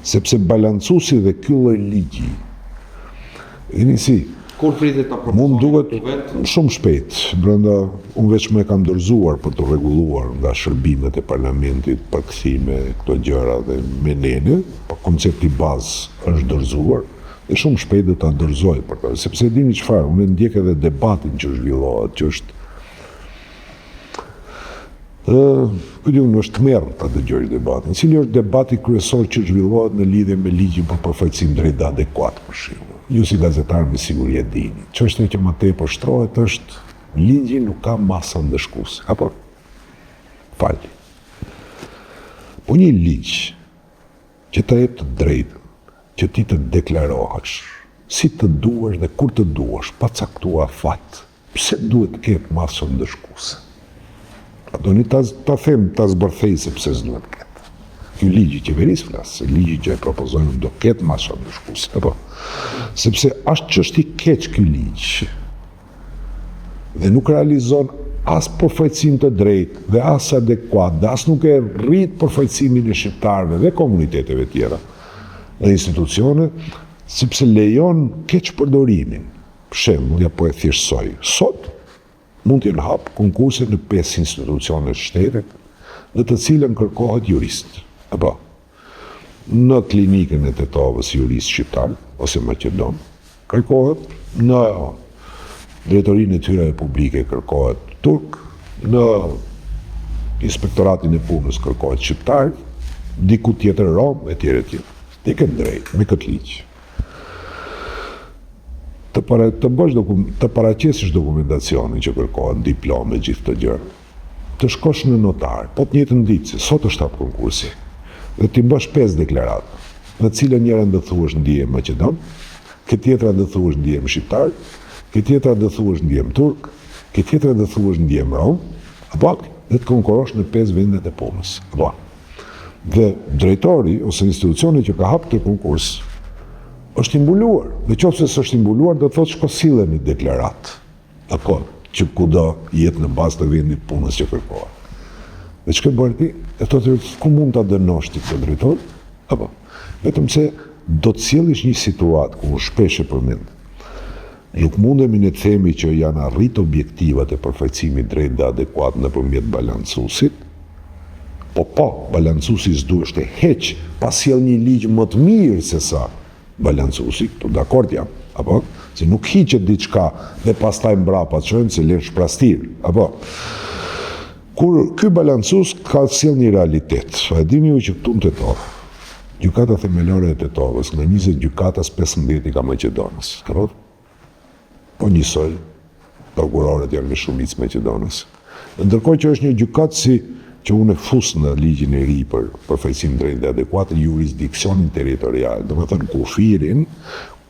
Sepse balancuesi dhe ky lloj ligji, e dini si, Kur pritet ta Mu më duket shumë shpejt, brenda, unë veç më e kam dorëzuar për t'u rregulluar nga shërbimet e parlamentit, përkthime, këto gjëra dhe me nene, po koncepti bazë është dorëzuar dhe shumë shpejt do ta dorëzoj për të, sepse e dini çfarë, unë e ndjek edhe debatin që zhvillohet, që është Ë, ku di unë, është tmerr ta dëgjosh debatin. Cili është debati kryesor që zhvillohet në lidhje me ligjin për përfaqësim drejt dhe adekuat, për shembull? Ju si gazetar me siguri e dini. Çështja që më tepër shtrohet është ligji nuk ka masa ndëshkuese. Apo? Fal. Po një ligj që të jep të drejtën që ti të deklarohesh si të duash dhe kur të duash, pa caktuar afat, Pse duhet të ketë masë ndëshkuese? A doni ta ta them, ta zbërthej se pse s'duhet të ketë? Ky ligj i qeverisë flas, se ligji që e propozojnë nuk do ketë masa ndëshkuese, apo? Sepse është çështë i keq ky ligj. Dhe nuk realizon as përfaqësim të drejtë dhe as adekuat dhe as nuk e rrit përfaqësimin e shqiptarëve dhe komuniteteve tjera në institucione, sepse lejon keqpërdorimin. Për shembull, ja po e thjeshtësoj. Sot mund të jenë hap konkurse në pesë institucione të shtetit, në të cilën kërkohet jurist. Apo në klinikën e Tetovës jurist shqiptar ose maqedon, kërkohet në drejtorinë e të hyrave publike kërkohet turk, në inspektoratin e punës kërkohet shqiptar, diku tjetër rom etj etj. Ti ke drejt me këtë ligj. Të para, të bësh dokum, të paraqesësh dokumentacionin që kërkohet, diplomë e gjithë këto gjëra. Të shkosh në notar, po të njëjtën ditë, se sot është hap konkursi, dhe t'i bësh pesë deklarata, në të cilën njërën do thuash ndihem maqedon, ke tjetra do thuash ndihem shqiptar, ke tjetra do thuash ndihem turk, ke tjetra do thuash ndihem rom, apo dhe të konkurrosh në pesë vendet e punës. Apo. Dhe drejtori ose institucioni që ka hap këtë konkurs është i mbuluar. Në qoftë se s'është i mbuluar, do të thotë shko sille një deklaratë. Apo që kudo jetë në bazë të vendit të punës që kërkohet. Dhe ç'ke bërë ti? E thotë ku mund ta dënosh ti këtë drejtor? Apo vetëm se do të sjellësh një situatë ku unë shpesh e përmend. Nuk mundemi ne të themi që janë arrit objektivat e përfaqësimit drejt dhe adekuat nëpërmjet balancuesit, Po po, balancuesi s'duhesh të heq pa sjell një ligj më të mirë se sa balancuesi, këtu dakord jam, apo? Se nuk hiqet diçka dhe pastaj mbrapa çojmë se lën shprastirë, apo? Kur ky balancues ka sjell një realitet, a e dini ju që këtu në Tetovë, Gjykata Themelore e Tetovës nga 20 gjykatës 15 i ka maqedonas, apo? Po njësoj, prokurorët janë me shumicë maqedonas. Ndërkohë që është një gjykatë si që unë e fus në ligjin e ri për përfaqësim drejt dhe adekuat jurisdiksionin territorial, domethënë kufirin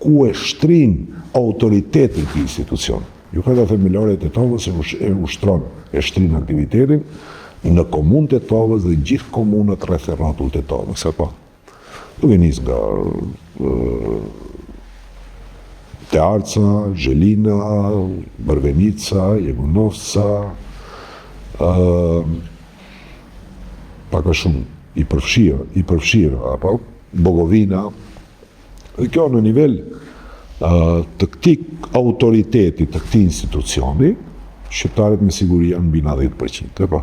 ku e shtrin autoritetin ky institucion. Gjykata Themelore e Tetovës e ushtron, e shtrin aktivitetin në komunë Tetovës dhe gjithë komunat rreth e rrotull Tetovës, apo? Duke nis nga Tearca, Zhelina, Bërvenica, Jegunovca, pak a shumë i përfshirë, i përfshirë, apo, Bogovina, dhe kjo në nivel të këtij autoriteti, të këtij institucioni, shqiptarët me siguri janë mbi 90%, apo.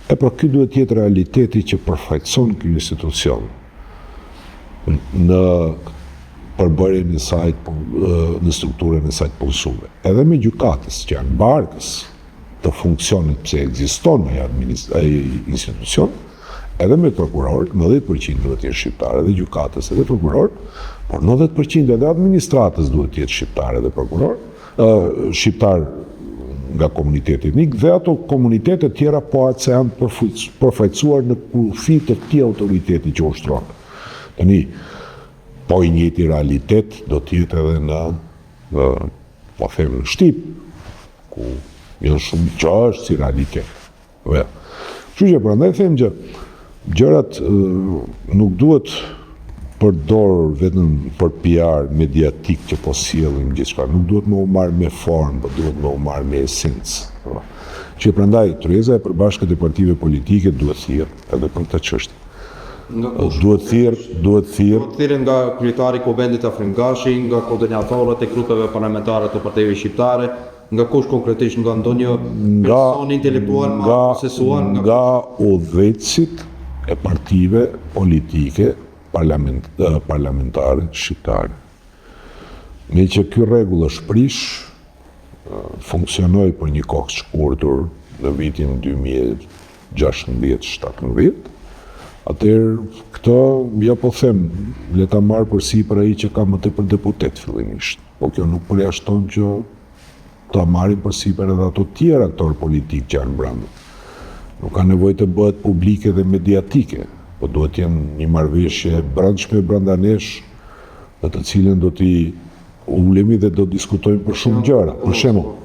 E pra ky duhet të jetë realiteti që përfaqëson ky institucion në përbërjen e saj në strukturën e saj të punësuarve. Edhe me gjykatës që janë bartës të funksionit pse ekziston ai ai institucion, edhe me prokuror, 90% duhet të jenë shqiptarë, edhe gjykatës edhe prokuror, por 90% edhe administratës duhet të jetë shqiptar edhe prokuror, shqiptar nga komuniteti etnik dhe ato komunitete tjera po aq sa janë përfaqësuar në kufi të këtij autoriteti që ushtron. Tani, po i njëjti realitet do të jetë edhe në, në po them në Shtip, ku janë shumë që është si realitet. Po ja. Kështu që prandaj them që gjërat nuk duhet përdorur vetëm për PR mediatik që po sjellim gjithçka. Nuk duhet me u marrë me formë, po duhet me u marrë me esencë. Po. Që prandaj tryeza e përbashkët e partive politike duhet thirr edhe për këtë çështje. Nga kush? Duhet thirr, duhet thirr. Duhet thirr nga kryetari i Kuvendit Afrim Gashi, nga koordinatorët e grupeve parlamentare të partive shqiptare, Nga kush konkretisht, nga ndonjë person intelektual ma konsensual, nga nga udhëheqësit e partive politike parlament, parlamentare shqiptare. Meqë ky rregull është prish, funksionoi për një kohë të shkurtër në vitin 2016 17, atëherë këtë ja po them, le ta marrë përsipër ai që ka më tepër deputet fillimisht. Po kjo nuk përjashton që ta marrin përsipër edhe ato të tjerë aktorë politikë që janë brenda. Nuk ka nevojë të bëhet publike dhe mediatike, po duhet të jenë një marrëveshje e brendshme brenda nesh, në të cilën do t'i ulemi dhe do diskutojmë për shumë gjëra. Për shembull,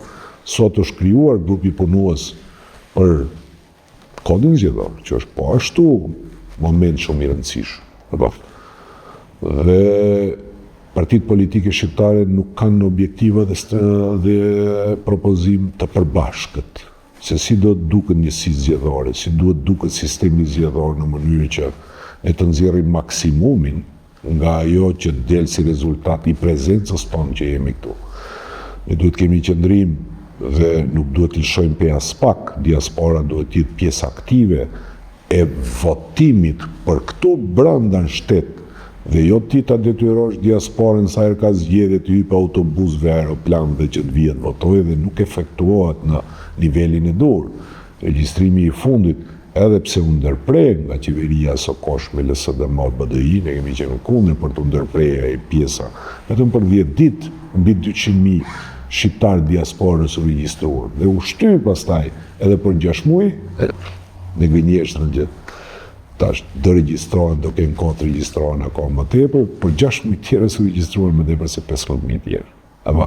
sot është krijuar grupi punues për Kodin zgjedhor, që është po ashtu moment shumë i rëndësishëm. Apo. Dhe Partitë politike shqiptare nuk kanë objektiva dhe dhe propozim të përbashkët se si do të duket njësi zgjedhore, si duhet duket sistemi zgjedhor në mënyrë që ne të nxjerrim maksimumin nga ajo që del si rezultat i prezencës tonë që jemi këtu. Ne duhet të kemi qëndrim dhe nuk duhet të lëshojmë pe aspak, diaspora duhet të jetë pjesë aktive e votimit për këtu brenda në shtet dhe jo ti ta detyrosh diasporën sa herë ka zgjedhje të hypë autobusëve aeroplanëve që të vijë të votojë dhe nuk efektuohet në nivelin e duhur. Regjistrimi i fundit edhe pse u ndërpre nga qeveria e asokohshme LSDM BDI ne kemi qenë kundër për t'u ndërpre ai pjesa vetëm për dhjetë ditë mbi 200.000 shqiptarë diasporës u regjistruan dhe u shty pastaj edhe për 6 muaj Me gënjeshtrën që tash do regjistrohen, do kenë kohë të regjistrohen akoma më tepër, por 6 muaj tjera s'u regjistruan më tepër se 15.000 tjerë. Apo,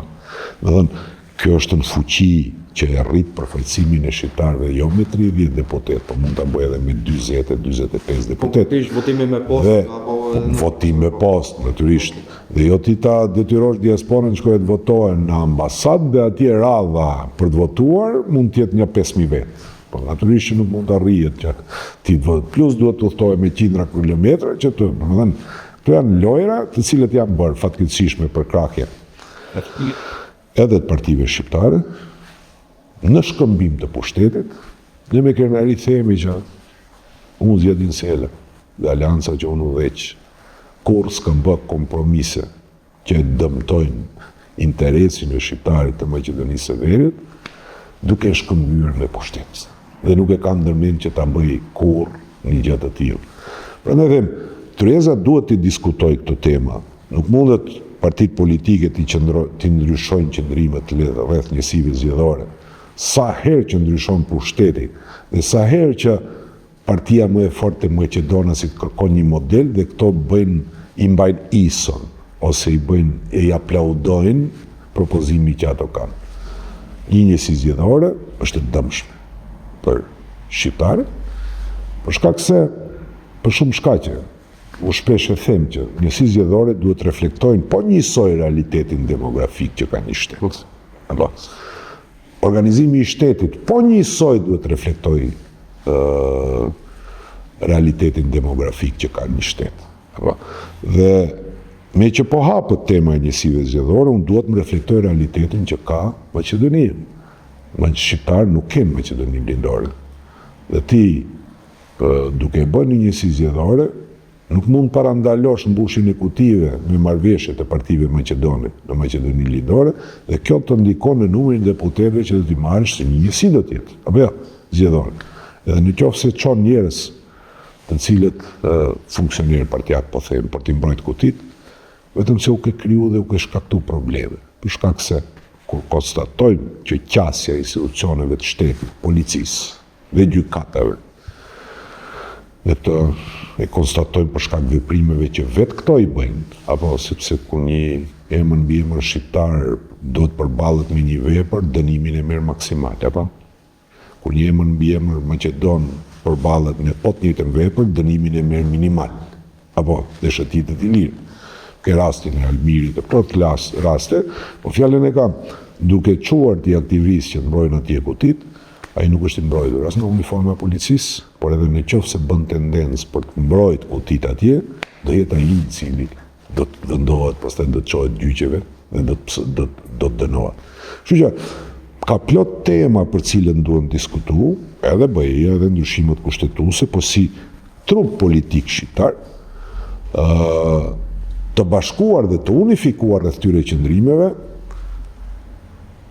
domethënë, kjo është në fuqi që e rrit përfaqësimin e shqiptarëve jo me 30 deputet, po mund ta bëjë edhe me 40 e 45 deputet. Konkretisht votimi me postë dhe, apo po, votim me postë, natyrisht. Dhe jo ti ta detyrosh diasporën të shkojë të votojë në ambasadë dhe atje radha për të votuar mund të jetë një 5000 vetë. Po natyrisht që nuk mund të arrihet që ti të votosh. Plus duhet të udhëtojë me qindra kilometra që të, domethënë, këto janë lojra të cilët janë bërë fatkeqësisht me përkrahje edhe të partive shqiptare në shkëmbim të pushtetit. Ne me krenari themi që unë Ziadin Sela dhe aleanca që unë udhëheq kurrë s'kam bë kompromise që e dëmtojnë interesin e shqiptarit të Maqedonisë së Veriut, duke e shkëmbyer me pushtet. Dhe nuk e kam ndërmend që ta bëj kurrë një gjë të tillë. Prandaj them, tryeza duhet t'i diskutojë këto tema. Nuk mundet partitë politike t'i qëndro, t'i ndryshojnë qëndrimet rreth njësive zgjedhore. Sa herë që ndryshon pushteti dhe sa herë që Partia më e fortë te maqedonasit kërkon një model dhe këto bëjnë i mbajnë ison ose i bëjnë e i aplaudojnë propozimi që ato kanë. Një njësi zgjedhore është e dëmshme për shqiptarët, për shkak se për shumë shkaqe, unë shpesh e them që njësi zgjedhore duhet të reflektojnë po njësoj realitetin demografik që ka një shtet. Apo. Organizimi i shtetit po njësoj duhet të reflektojë realitetin demografik që ka një shtet. Apo? Dhe me që po hapët tema e njësive zgjedhore, unë duhet më reflektoj realitetin që ka Maqedonia. Ma shqiptarë nuk kenë Maqedoninë Lindore. Dhe ti, duke e bërë një njësi zgjedhore, Nuk mund të parandalosh mbushjen e kutive me marrëveshjet e partive maqedone në Maqedoninë Lindore dhe kjo të ndikon në numrin e deputetëve që do t'i marrësh se një njësi do të jetë, apo jo, zgjedhore. Edhe në qoftë se çon njerëz të cilët funksionerë partiak po them për t'i mbrojt kutitë, vetëm se u ke kriju dhe u ke shkaktu probleme, për shkak se kur konstatojmë që qasja e institucioneve të shtetit, policisë, dhe gjykatave. Dhe këtë e konstatojmë për shkak veprimeve që vetë këto i bëjnë, apo sepse kur një emër mbiemër shqiptar duhet përballet me një vepër, dënimin e merr maksimal, apo? Kur një emër mbiemër maqedon përballet me po të njëjtën vepër, dënimin e merr minimal. Apo, dhe shëtitet i lirë. Ke rastin e Almirit e plot raste, po fjalën e kam, duke çuar ti aktivistë që të mbrojnë atje kutitë, ai nuk është i mbrojtur as nga uniforma e policisë, por edhe në qoftë se bën tendencë për të mbrojt kutitë atje, do jetë ai i cili do të lëndohet, pastaj do të çohet gjyqeve dhe do të do do të dënohet. Kështu që ka plot tema për cilën duhen diskutu, edhe BE-ja, edhe ndryshimet kushtetuese, po si trup politik shqiptar, të bashkuar dhe të unifikuar rreth këtyre qëndrimeve,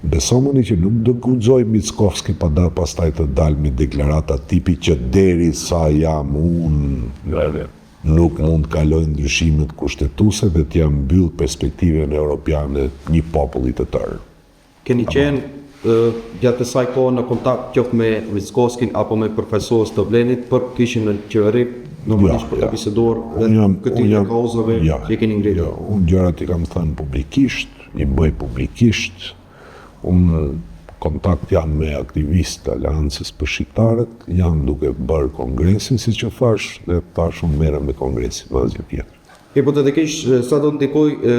besomëni që nuk do guxojë Mickovski pa da pastaj të dalë me deklarata tipi që deri sa jam unë nuk mund të kalojnë ndryshimet kushtetuese dhe t'ia mbyll perspektivën europiane një populli të tërë. Keni qenë gjatë kësaj kohe në kontakt qoftë me Mickovskin apo me përfaqësues të Vlenit për kishin në qeveri, normalisht për të biseduar rreth këtyre kauzave që i keni ngritur? Jo, unë gjërat i kam thënë publikisht, i bëj publikisht. Unë kontakt jam me aktivistë të Aleancës për Shqiptarët, jam duke bërë kongresin, siç ju thashë, dhe tash unë merrem me kongresin, me asgjë tjetër. Hipotetikisht, sa do të ndikojë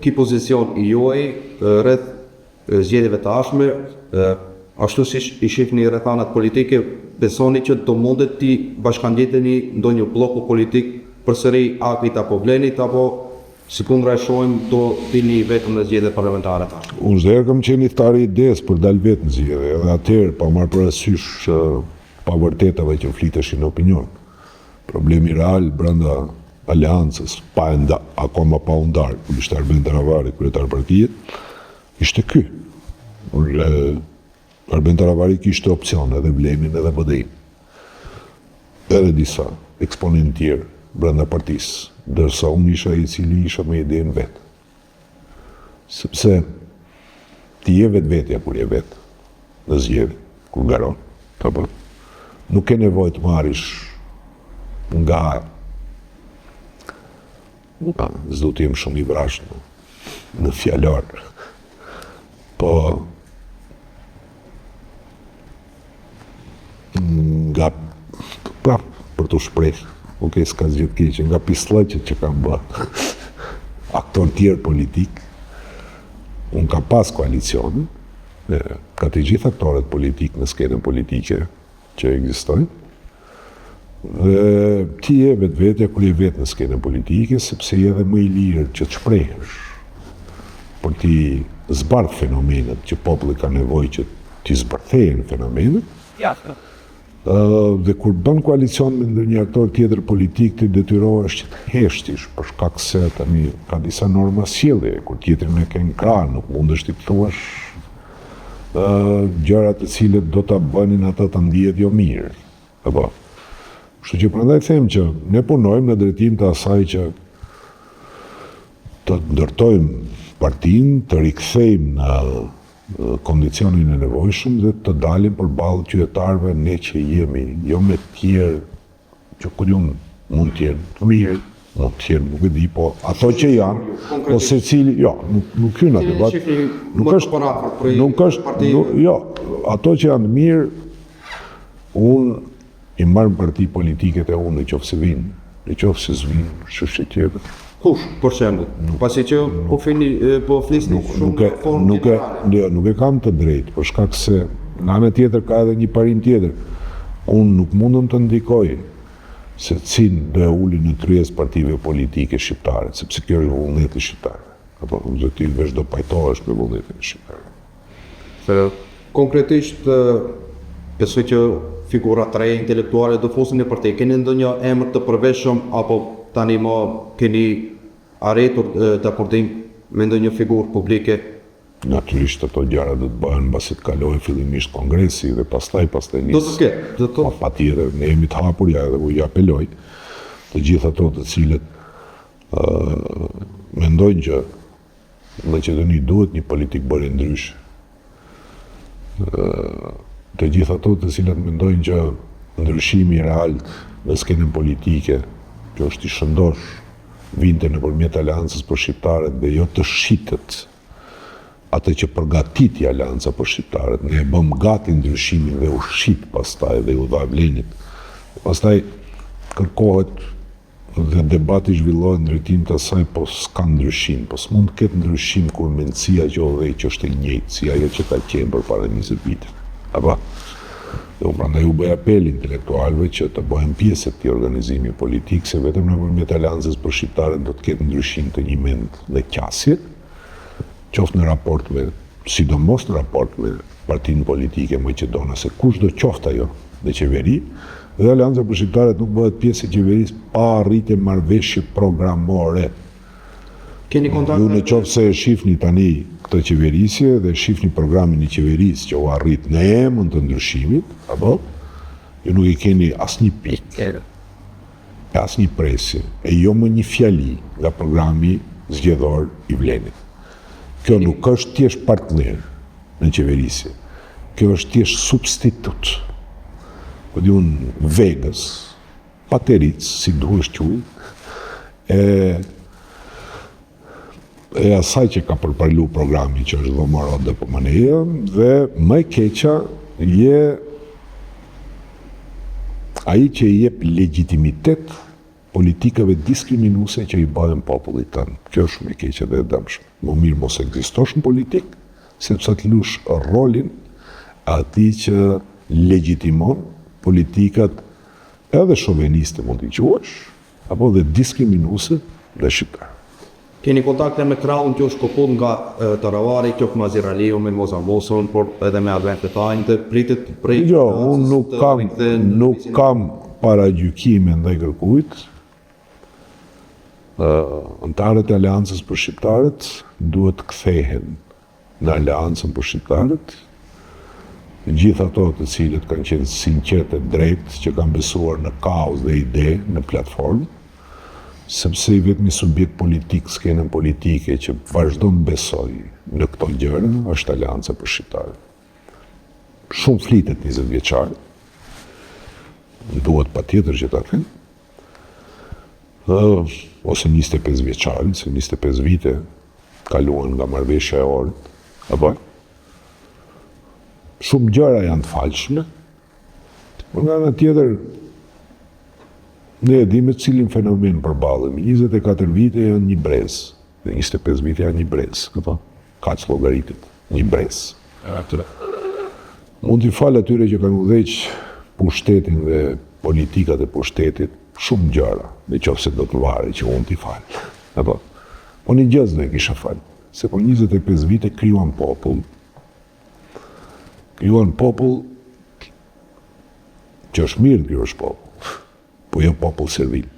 ky pozicion i juaj rreth zgjedhjeve të ardhshme, ashtu siç i shihni rrethanat politike, besoni që do mundet t'i bashkangjiteni ndonjë blloku politik përsëri AKI-t apo VLEN-it apo sikundra e shohim do dilni i vetëm në zgjedhjet parlamentare të ardhshme? Unë çdoherë kam qenë ithtar i idesë për dalë vetë në zgjedhje, edhe atëherë pa marrë parasysh pavërtetave që fliteshin në opinion. Problemi real brenda Aleancës, pa e nda, akoma pa u ndarë, kur ishte Arben Taravari kryetar partie, ishte ky. Arben Taravari kishte opsion edhe Vlenin edhe BDI-në. Edhe disa eksponentë tjerë brenda partisë, ndërsa unë isha ai i cili isha me idenë vetë. Sepse ti je vetvetja kur je vetë në zgjedhje, kur garon, apo nuk ke nevojë të marrish nga nga s'do të jem shumë i vrazhdë në fjalor. Po nga prap për t'u shpreh, ok, s'ka asgjë të keqe, nga pisllëqet që kanë bërë aktorë tjerë politikë, unë kam pas koalicione, nga të gjithë aktorët politikë në skenën politike që ekzistojnë, dhe ti je vetvetja kur je vetë në skenën politike, sepse je edhe më i lirë që të shprehesh, për t'i zbardh fenomenet që populli ka nevojë që t'i zbërthehen fenomenet, dhe kur bën koalicion me ndonjë aktor tjetër politik, ti detyrohesh që të heshtish, për shkak se tani ka disa norma sjellje, kur tjetrin e ke në krah, nuk mundesh ti të thuash gjëra të cilat do ta bënin atë të ndihet jo mirë. Apo. Kështu që prandaj them që ne punojmë në drejtim të asaj që të ndërtojmë partinë, të rikthejmë në kondicionin e nevojshëm dhe të dalim përballë qytetarëve ne që jemi, jo me të tjerë që ku di unë mund të jenë të mirë, mund të jenë, nuk e di, po ato që janë, po secili, jo, nuk, nuk hyn në debat, nuk është, nuk është, nuk, jo, ato që janë të mirë, unë i marr në parti politike te unë në qoftë se vijnë, në qoftë se s'vijnë, çështje tjetër. Kush, për shembull? Pasi që po fini, po flisni nuk, shumë nuk e, formë nuk e, jo, nuk e kam të drejtë, për shkak se në anën tjetër ka edhe një parim tjetër. Unë nuk mundem të ndikoj se cilin do e ulin në tryezë partive politike shqiptare, sepse kjo është vullneti i shqiptarëve. Apo, dhe ti veç do pajtohesh me vullnetin e shqiptarëve. Konkretisht, besoj që figura të reja intelektuale do fusin në parti. Keni ndonjë emër të përveçëm apo tani më keni arritur dakordim me ndonjë figurë publike? Natyrisht ato gjëra do të bëhen mbasi të kalojë fillimisht kongresi dhe pastaj pastaj nis. Do të ketë, do të Po patjetër, ne jemi të hapur ja edhe u apeloj të gjithë ato të cilët ë mendojnë që Në Maqedoni duhet një politikëbërje ndryshe. Të gjithë ato të cilët mendojnë që ndryshimi real në skenën politike, që është i shëndosh, vinte nëpërmjet Aleancës për Shqiptarët dhe jo të shitet atë që përgatiti Aleanca për Shqiptarët. Ne e bëmë gati ndryshimin dhe u shit pastaj dhe u dha Vlenit. Pastaj kërkohet Dhe debati zhvillohet në drejtim të asaj po s'ka ndryshim, po s'mund të ketë ndryshim kur mendësia që udhëheq është e njëjtë si ajo që ka qenë përpara 20 viteve. Apo? Dhe unë prandaj u bëj apel intelektualëve që të bëhen pjesë e këtij organizimi politik, se vetëm nëpërmjet Aleancës për Shqiptarët do të ketë ndryshim të njëmend në qasje, qoftë në raport me, sidomos në raport me partinë politike maqedonase, kushdo qoftë ajo në qeveri, dhe Aleanca për Shqiptarët nuk bëhet pjesë e qeverisë pa arritje marrëveshje programore. Keni kontakte? Ju në qoftë se e shifni tani këtë qeverisje dhe shifni programin e qeverisë që u arrit në emën të ndryshimit, apo ju nuk i keni asnjë pikë. e asnjë presje, e jo më një fjali nga programi zgjedhor i Vlenit. Kjo nuk është thjesht partner në qeverisje. Kjo është thjesht substitut. Po di unë vegës, pateric, si duhesh quaj, e e asaj që ka përpalu programi që është VMRO DPMNE dhe më e keqa je ai që i jep legjitimitet. politikave diskriminuese që i bëhen popullit tënd. Kjo është shumë e keqe dhe e dëmshme. Më mirë mos ekzistosh në politikë, sepse të lush rolin e atij që legjitimon politikat edhe shoveniste mund t'i quash, apo dhe diskriminuese ndaj shqiptarëve. Keni kontakte me krahun që është shkëput nga Taravari, qoftë me Azir Aliun, me Mimoza Musën, por edhe me Arben Fetain dhe pritet prej Jo, unë nuk kam, nuk kam paragjykime ndaj kërkujt. Anëtarët e Aleancës për Shqiptarët duhet të kthehen në Aleancën për Shqiptarët, të gjithë ato të cilët kanë qenë sinqertë e drejtë, që kanë besuar në kauzë dhe ide, në platformë, sepse i vetmi subjekt politik, skenën politike që vazhdon të besojë në këto gjëra është Aleanca për Shqiptarët. Shumë flitet 20 vjeçari, duhet patjetër që ta them, ose 25 vjeçarin, se 25 vite kaluan nga marrëveshja e Ohrit, apo? Shumë gjëra janë të falshme, por nga ana tjetër ne e dimë me cilin fenomen përballemi. 24 vite janë një brez, dhe 25 vite janë një brez, apo? Kaq llogaritet, një brez. Mund t'i fal atyre që kanë udhëheq pushtetin dhe politikat e pushtetit shumë gjëra, në qoftë se do të varej që unë t'i fal. Apo, po një gjë s'do e kisha fal, se për 25 vite krijuan popull, krijuan popull që është mirë të krijosh popull, po jo popull servil.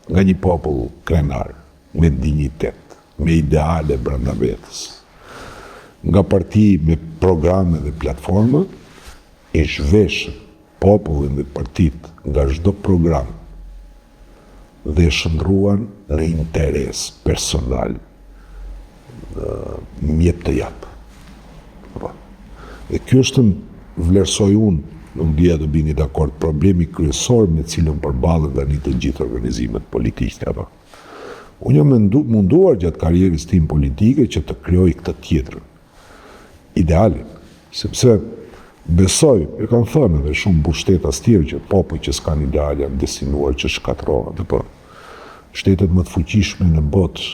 Nga një popull krenar, me dinjitet, me ideale brenda vetes, nga parti me programe dhe platforma, e zhveshën popullin dhe partitë nga çdo program dhe e shndërruan në interes personal, në mjet të jap. Po. Dhe kjo është vlerësoj unë, nuk di a do bini dakord, problemi kryesor me cilën përballen tani të gjithë organizimet politike, apo. Unë jam mendu, munduar gjatë karrierës tim politike që të krijoj këtë tjetrën, idealin, sepse besoj, e kanë thënë edhe shumë pushtetas tjerë që popujt që s'kanë ideal janë destinuar që shkatërrohen, apo. Shtetet më të fuqishme në botë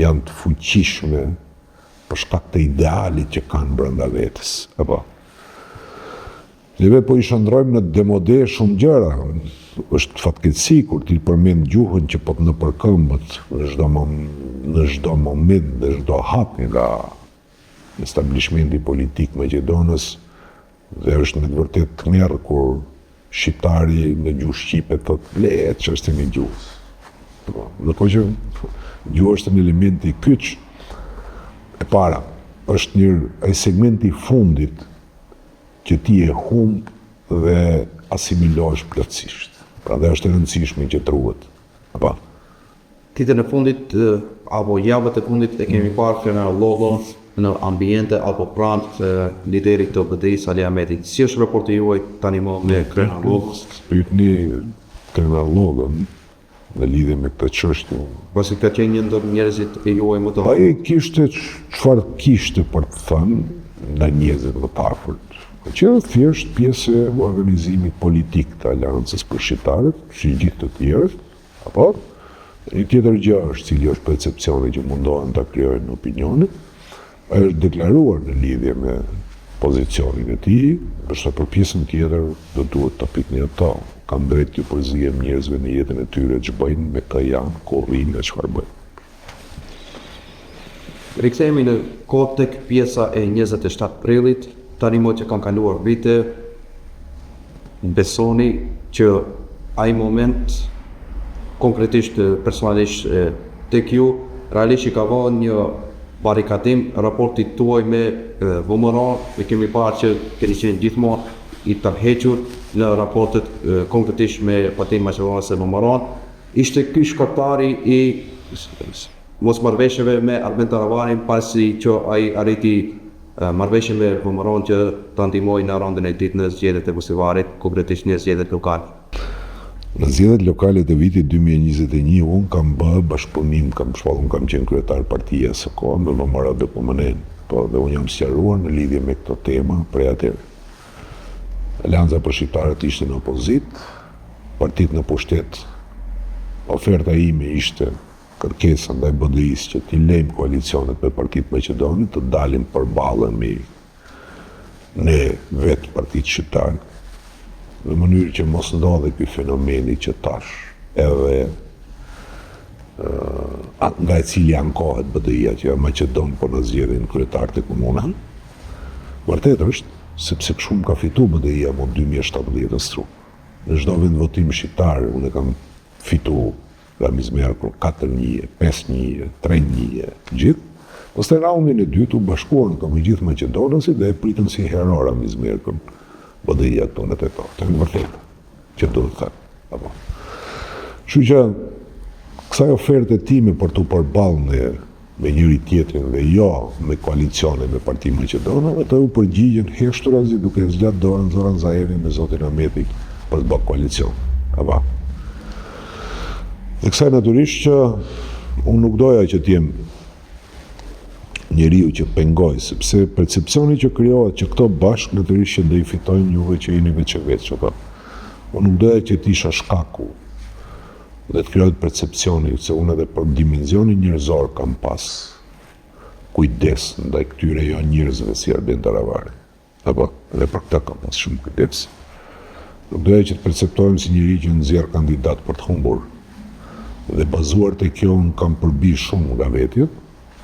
janë të fuqishme për shkak të idealit që kanë brenda vetes, apo. Neve po i shndërrojmë në demode shumë gjëra. Është fatkeqësi kur ti përmend gjuhën që po të nëpërkëmbët në çdo në çdo moment dhe çdo hap nga establishmenti politik maqedonas dhe është me të vërtetë tmerr kur shqiptari në gjuhë shqipe thotë le çështjen e gjuhës. Po, ndërkohë që gjuha është një element i kyç. E para, është një ai segmenti i fundit që ti e humb dhe asimilohesh plotësisht. Prandaj është e rëndësishme që të ruhet. Apo? Ditën e fundit apo javët e fundit e kemi parë Krenar Llogo në ambiente apo pranë liderit të BDI Sali Ahmetit. Si është raporti juaj tani më me Krenar Llogon? Pyetni Krenar Llogon në lidhje me këtë çështje. Pasi ka qenë një ndër njerëzit e juaj më të Ai kishte çfarë kishte për të thënë nga njerëzit më të afërt. Ka qenë thjesht pjesë e organizimit politik të Aleancës për Shqiptarët, si gjithë të tjerët, Apo? Një tjetër gjë është cili është percepcioni që mundohen ta krijojnë opinionit. Ai është deklaruar në lidhje me pozicionin e tij, ndërsa për pjesën tjetër do duhet ta pyetni ato. Kam drejt t'ju përzihem njerëzve në jetën e tyre ç'bëjnë, me kë janë, ku rrinë e çfarë bëjnë. Rikthehemi në kohë tek pjesa e 27 prillit, tani më që kanë kaluar vite, besoni që ai moment konkretisht personalisht tek ju realisht i ka vënë një barrikadim raportit tuaj me VMRO, e kemi parë që keni qenë gjithmonë i tërhequr në raportet konkretisht me Partinë Maqedonase VMRO, Ishte ky shkaktari i mosmarrëveshjeve me Arben Taravarin pasi që ai arriti marrëveshje me VMRO-n që ta ndihmojë në raundin e dytë në zgjedhjet e Gostivarit, konkretisht në zgjedhjet lokale. Në zgjedhjet lokale të vitit 2021 unë kam bë bashkëpunim, kam shpallur, unë kam qenë kryetar partie aso kohe me VMRO-DPMNE-në, po dhe unë jam sqaruar në lidhje me këto tema prej atëherë. Aleanca për Shqiptarët ishte në opozitë, partitë në pushtet Oferta ime ishte kërkesa ndaj BDI-së që t'i lejmë koalicionet me partitë maqedone, të dalim përballemi ne vetë partitë shqiptare, në mënyrë që mos ndodhë ky fenomeni që tash edhe nga e cili ankohet BDI-ja që maqedonët po na zgjedhin kryetarët e komunave. Vërtet është, sepse kështu më ka fitu BDI-ja mu 2017 në Strugë. Në çdo vendvotim shqiptar unë e kam fitu Ramiz Merkun 4 një, 5 një, 3 një, gjithë. Pastaj raundin e dytë u bashkuan këto me gjithë maqedonasit dhe e pritën si hero Ramiz Merkun BDI-ja këtu në Tetovë. Të në vërtetë që duhet të thënë. Apo. Kështu që kësaj oferte time për t'u përballë me me njëri tjetrin dhe jo me koalicione me parti maqedone, ata u përgjigjën heshturazi duke e zgjat dorën Zoran Zaevi me zotin Ahmeti për të bërë koalicion. Apo. Dhe kësaj natyrisht që unë nuk doja që të jem njeriu që pengoj, sepse percepcioni që krijohet që këto bashkë natyrisht që do i fitojnë juve që jeni veç e veç, apo. Unë nuk doja që të isha shkaku dhe të krijohet percepcioni se unë edhe për dimenzionin njerëzor kam pas kujdes ndaj këtyre jo njerëzve si Arben Taravari. Apo, edhe për këtë kam pas shumë kujdes. Nuk doja që të perceptohem si njeri që nxjerr kandidat për të humbur. Dhe bazuar te kjo unë kam përbi shumë nga vetja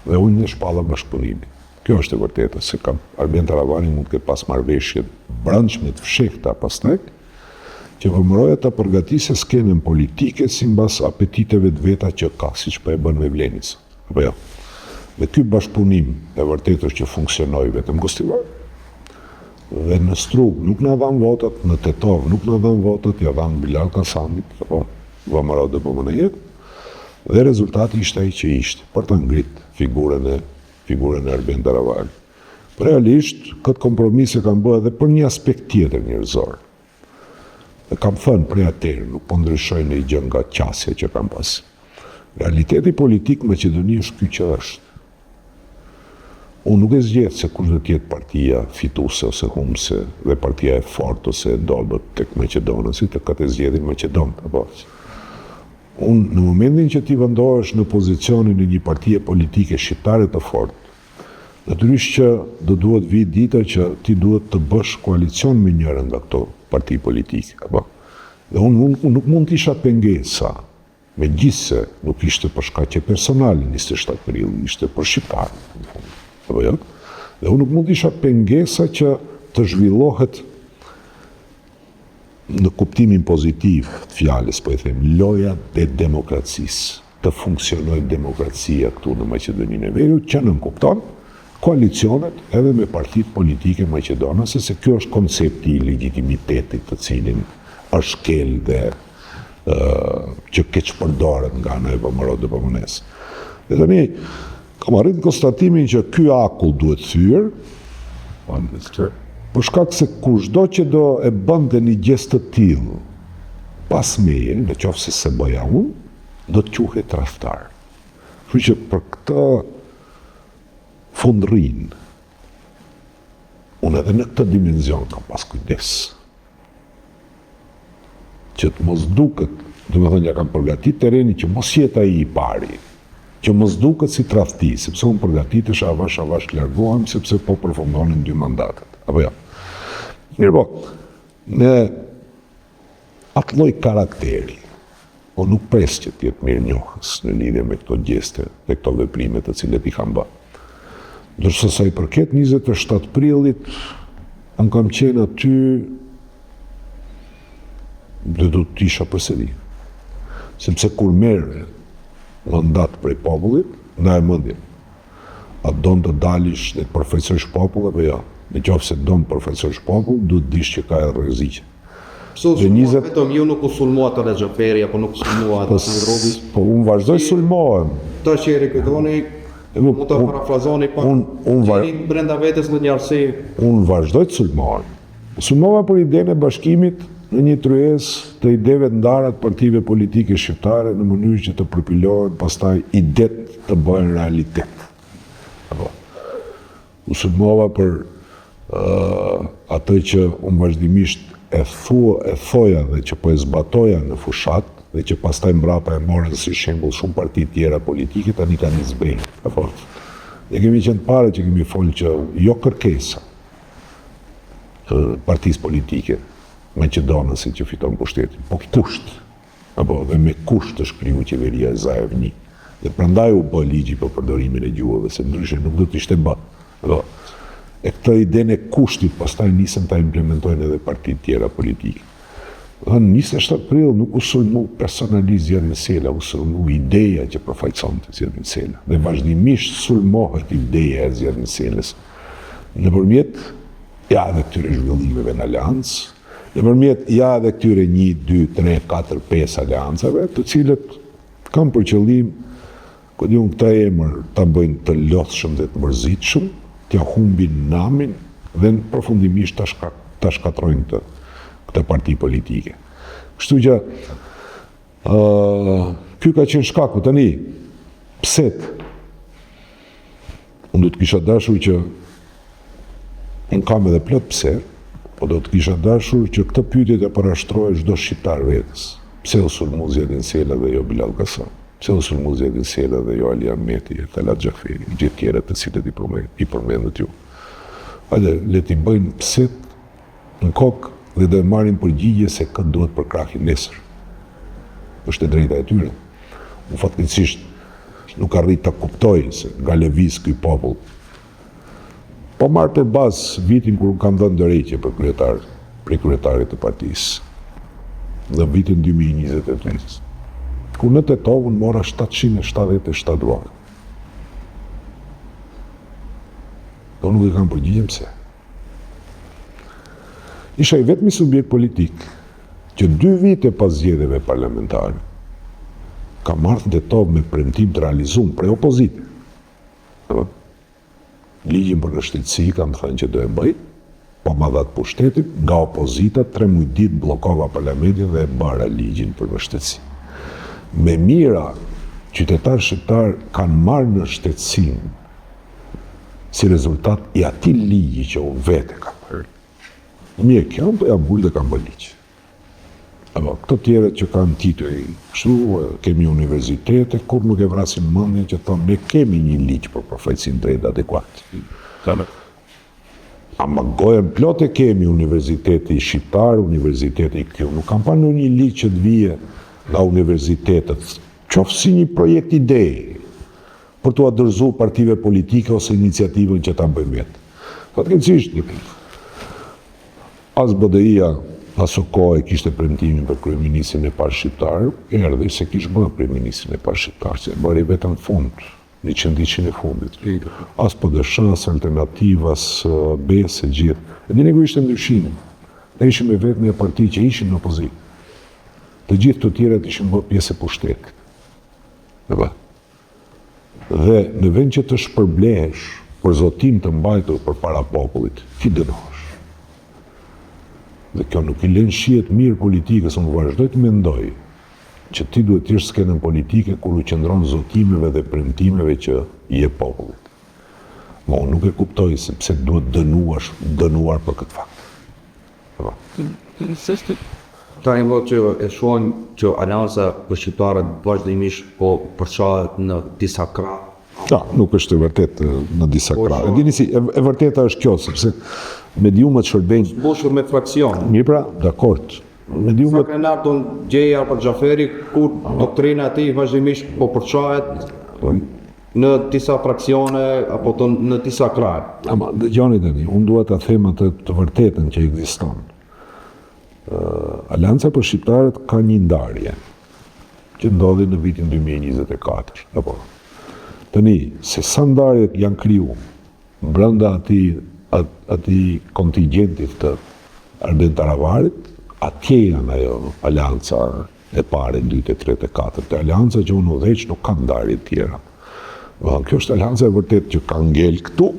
dhe unë e shpalla bashkëpunimin. Kjo është e vërteta, se kam Arben Taravari mund të ketë pas marrëveshje brendshme të fshehta pastaj, që VMRO-ja ta përgatisë skenën politike simbas apetiteve të veta që ka, siç po e bën me Vlenin sot. Apo jo? Dhe ky bashkëpunim e vërtetë është që funksionoi vetëm Gostivar. Dhe në Strugë nuk na dhanë votat, në Tetovë nuk na dhanë votat, ja dhanë Bilall Kasamit, apo VMRO DPMNE. Dhe rezultati ishte ai që ishte, për ta ngrit figurën e figurën e Arben Taravarit. Realisht, këtë kompromis e kam bërë edhe për një aspekt tjetër njerëzor. E kam thënë prej atëherë, nuk po ndryshoj ndonjë gjë nga qasja që kam pas. Realiteti politik në Maqedoni është ky që është. Unë nuk e zgjedh se kush do të jetë partia fituese ose humbëse dhe partia e fortë ose e dobët tek maqedonasit, këtë e zgjedhin maqedonët, apo. Unë në momentin që ti vendohesh në pozicionin e një partie politike shqiptare të fortë, Natyrisht që do duhet vijë dita që ti duhet të bësh koalicion me njërën nga këto parti politike, apo? Dhe unë, unë nuk mund të isha pengesa, megjithëse nuk ishte për shkaqe personale 27 prilli, ishte për shqiptarët, në fund, apo jo? Dhe unë nuk mund të isha pengesa që të zhvillohet në kuptimin pozitiv të fjalës, po e them, loja e demokracisë. të funksionojë demokracia këtu në Maqedoninë e Veriut, që nënkupton koalicionet edhe me partitë politike maqedonase, se kjo është koncepti i legjitimitetit të cilin është shkel dhe që keqpërdoret nga ana e VMRO DPMNE-së. Dhe tani, kam arrit në konstatimin që ky akull duhet thyer, për shkak se kushdo që do e bënte një gjest të tillë pas meje, në qoftë se s'e bëja unë, do të quhej tradhtar. Kështu që për këtë fundërrinë, unë edhe në këtë dimenzion kam pas kujdes, që të mos duket, domethënë ja kam përgatit terrenin që mos jetë ai i pari, që mos duket si tradhti, sepse unë përgatitesha avash avash të largohem, sepse po përfundonin dy mandatet. Apo jo. Mirëpo, me atë lloj karakteri, po nuk pres që të jetë mirënjohës në lidhje me këto gjeste dhe këto veprime të cilat i kam bërë. Ndërsa sa i përket 27 prillit, unë kam qenë aty dhe do të isha përsëri. Sepse kur merr mandat prej popullit, ndaje mendjen. A don të dalish dhe të përfaqësosh popull apo jo? Në qoftë se don të përfaqësosh popull, duhet të dish që ka edhe rreziqe. Pse u sulmua vetëm ju nuk u sulmua Talat Xhaferi apo nuk u sulmua po, Hasan Robi? Po unë vazhdoj sulmohem. Tash që e rikujtoni, mund ta parafrazoni pak. Unë unë var... brenda vetes ndonjë arsye. Unë vazhdoj të sulmohem. U sulmova për idenë e bashkimit në një tryezë të ideve të ndara të partive politike shqiptare në mënyrë që të përpilohen pastaj idetë të bëhen realitet. Apo. U sulmova për uh, atë që unë vazhdimisht e thua, e thoja dhe që po e zbatoja në fushatë. dhe që pastaj mbrapa e morën si shembull shumë parti tjera politike, tani kanë një zbehje. Apo, ne kemi qenë të parët që kemi folë që jo kërkesa e partisë politike maqedonase që fiton pushtetin, po kusht. Apo dhe me kusht është kriju qeveria e Zaev një. Dhe prandaj u bë ligji për përdorimin e gjuhëve, se ndryshe nuk do të ishte bë. Apo, e këtë idenë e kushtit pastaj nisën ta implementojnë edhe partitë tjera politike. Dhe në 27 prill nuk u sulmu personalisht Ziadin Sela, u sulmu ideja që përfaqësonte Ziadin Sela. Dhe vazhdimisht sulmohet ideja e Ziadin Selës nëpërmjet ja edhe këtyre zhvillimeve në aleancë, nëpërmjet ja edhe këtyre 1, 2, 3, 4, 5 aleancave, të cilët kanë për qëllim Ku di unë këtë emër ta bëjnë të lodhshëm dhe të mërzitshëm, t'ia humbin namin dhe përfundimisht ta shka, ta shkatërrojnë këtë këtë parti politike. Kështu që ë ky ka qenë shkaku tani pse Unë do të kisha dashur që unë kam edhe plot pse, po do të kisha dashur që këtë pyetje ta parashtrojë çdo shqiptar vetes. Pse u sulmu Ziadin Sela dhe jo Bilall Kasami? Pse u sulmu Ziadin Sela dhe jo Ali Ahmeti, e Talat Xhaferi, gjithë tjerët të cilët i përmend, i përmendët ju? Hajde, le t'i bëjnë pse-të në kokë dhe do e marrin përgjigje se kë duhet përkrahin nesër. Është e drejta e tyre. Unë fatkeqësisht nuk arrij ta kuptoj se nga lëviz ky popull. Po marr për bazë vitin kur unë kam dhënë dorëheqje për kryetar, prej kryetarit të partisë, në vitin 2022, ku në Tetovë unë mora 777 vota. Po nuk e kam përgjigjen pse. Isha i vetmi subjekt politik që dy vite pas zgjedhjeve parlamentare kam ardhë në Tetovë me premtim të realizum prej opozite. Ligjin për nënshtetësi kam thënë që do e bëj, po ma dhatë pushtetin, nga opozita tre muj ditë bllokova parlamentin dhe e bëra ligjin për nënshtetësi. Me mijëra qytetarë shqiptarë kanë marrë nënshtetësinë si rezultat i atij ligji që unë vetë e kam bërë. Mirë, kjo po jam ul dhe kam bërë ligj. Apo, këto tjerët që kanë tituj, kështu kemi universitete, kur nuk e vrasin mendjen që thonë ne kemi një ligj për përfaqësim drejt dhe adekuat. Ama gojën plot e kemi universiteti shqiptar, universiteti kjo. Nuk kam pa ndonjë ligj që të vije nga universitetet, qoftë si një projekt ide, për t'ua dorëzu partive politike ose iniciativën që ta bëjmë vetë. Fatkeqësisht, as BDI-ja aso kohe kishte premtimin për kryeministrin e parë shqiptar, erdhi s'e kish bërë kryeministrin e parë shqiptar, se e bëri vetëm në fund, në qindvjetin e fundit. As PDSH, as Alternativa, as BESË, e gjithë. E dini ku ishte ndryshimi? Ne ishim e vetmja parti që ishim në opozitë. Të gjithë të tjerët ishin bërë pjesë e pushtetit. Dhe Dhe në vend që të shpërblehesh për zotim të mbajtur përpara popullit, ti dënohesh. Dhe kjo nuk i lën shije të mirë politikës, unë vazhdoj të mendoj që ti duhet të jesh skenën politike kur u qëndron zotimeve dhe premtimeve që i jep popullit. Ma unë nuk e kuptoj se pse duhet dënuash, dënuar për këtë fakt. Tani më që e shohim që Aleanca për Shqiptarët vazhdimisht po përçahet në disa krahë. Ja, nuk është e vërtetë në disa po, krahë. E dini si, e, e vërteta është kjo, sepse mediumet shërbejnë... Mbushur me fraksion. Mirë pra, dakord. Mediumet... Sa krenar do ndjehej Arbër Xhaferi, kur doktrina e tij vazhdimisht po përçahet po. në disa fraksione apo të, në disa krahë. Ama dëgjoni tani, unë dua ta them atë të vërtetën që ekziston. Uh, Aleanca për Shqiptarët ka një ndarje që ndodhi në vitin 2024. Apo. Tani, se sa ndarjet janë kriju brenda atij atij kontingjentit të Arben Taravarit, atje janë ajo aleanca e parë, e dytë, e tretë, e katërt. Aleanca që unë udhëheq nuk ka ndarje të tjera. Domethënë, kjo është aleanca e vërtetë që ka ngel këtu.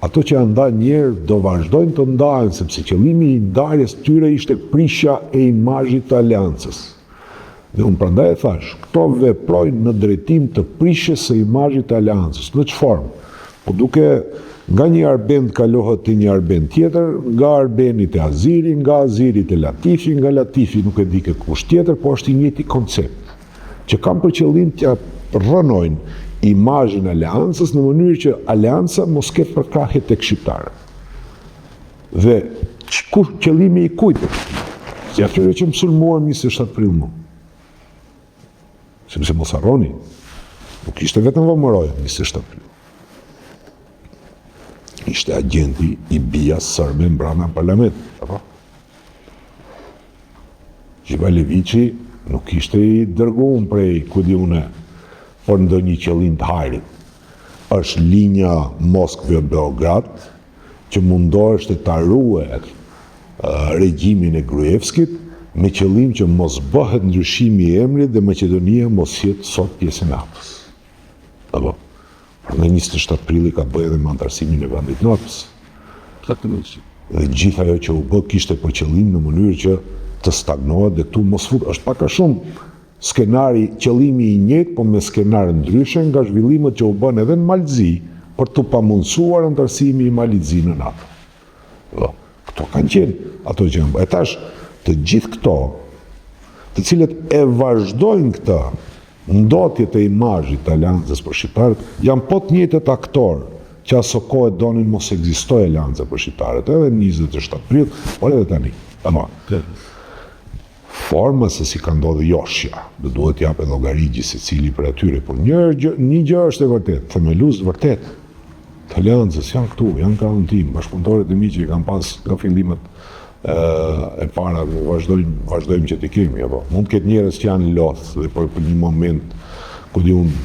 Ato që janë ndarë njëherë do vazhdojnë të ndahen sepse qëllimi i ndarjes tyre ishte prishja e imazhit të aleancës. Dhe unë prandaj e thash, këto veprojnë në drejtim të prishjes së imazhit të aleancës. Në ç'formë? Po duke Nga një Arben kalohet te një Arben tjetër, nga Arbeni te Aziri, nga Aziri te Latifi, nga Latifi nuk e di ke kush tjetër, po është i njëjti koncept, që kanë për qëllim t'ia rrënojnë imazhin Aleancës në mënyrë që Aleanca mos ketë përkrahje tek shqiptarët. Dhe kush qëllimi i kujt është? I atyre që më sulmuan 27 prill mua. Sepse mos harroni, nuk ishte vetëm VMRO-ja 27 prill. Ishte agjenti i BIA-s sërbe mbrana në parlament. Apo? Zhivaleviqi nuk ishte i dërguar prej, ku di unë, për ndonjë qëllim të hajrit. Është linja Moskvë-Beograd, që mundoheshte ta ruajë regjimin e Gruevskit me qëllim që mos bëhet ndryshimi i emrit dhe Maqedonia mos jetë sot pjesë e NATO-s. Apo, prandaj 27 prilli ka të bëjë edhe me anëtarësimin e vendit NATO-s. Dhe gjithë ajo që u bë kishte për qëllim në mënyrë që të stagnohet dhe këtu mos fut, është pak a shumë Skenari, qëllimi i njëjtë po me skenar ndryshe nga zhvillimet që u bënë edhe në Mal të Zi për t'u pamundësuar anëtarësimi i Malit të Zi në NATO. Dhe, këto kanë qenë ato që janë bërë. E tash, të gjithë këto, të cilët e vazhdojnë këtë ndotje të imazhit të Aleancës për Shqiptarët, janë po të njëjtët aktorë që asokohe donin mos ekzistojë Aleanca për Shqiptarët, edhe në 27 prill, por edhe tani. Tamam. Forma se si ka ndodhur joshja, do duhet të japë llogari gjithsecili prej atyre, por një gjë, një gjë është e vërtetë, themelues të vërtetë të Aleancës janë këtu, janë në krahun tim, bashkëpunëtorët e mi që i kam pas nga fillimet e para dhe vazhdojmë, vazhdojmë që t'i kemi, apo. Mund të ketë njerëz që janë lodh dhe për, për një moment, ku di unë,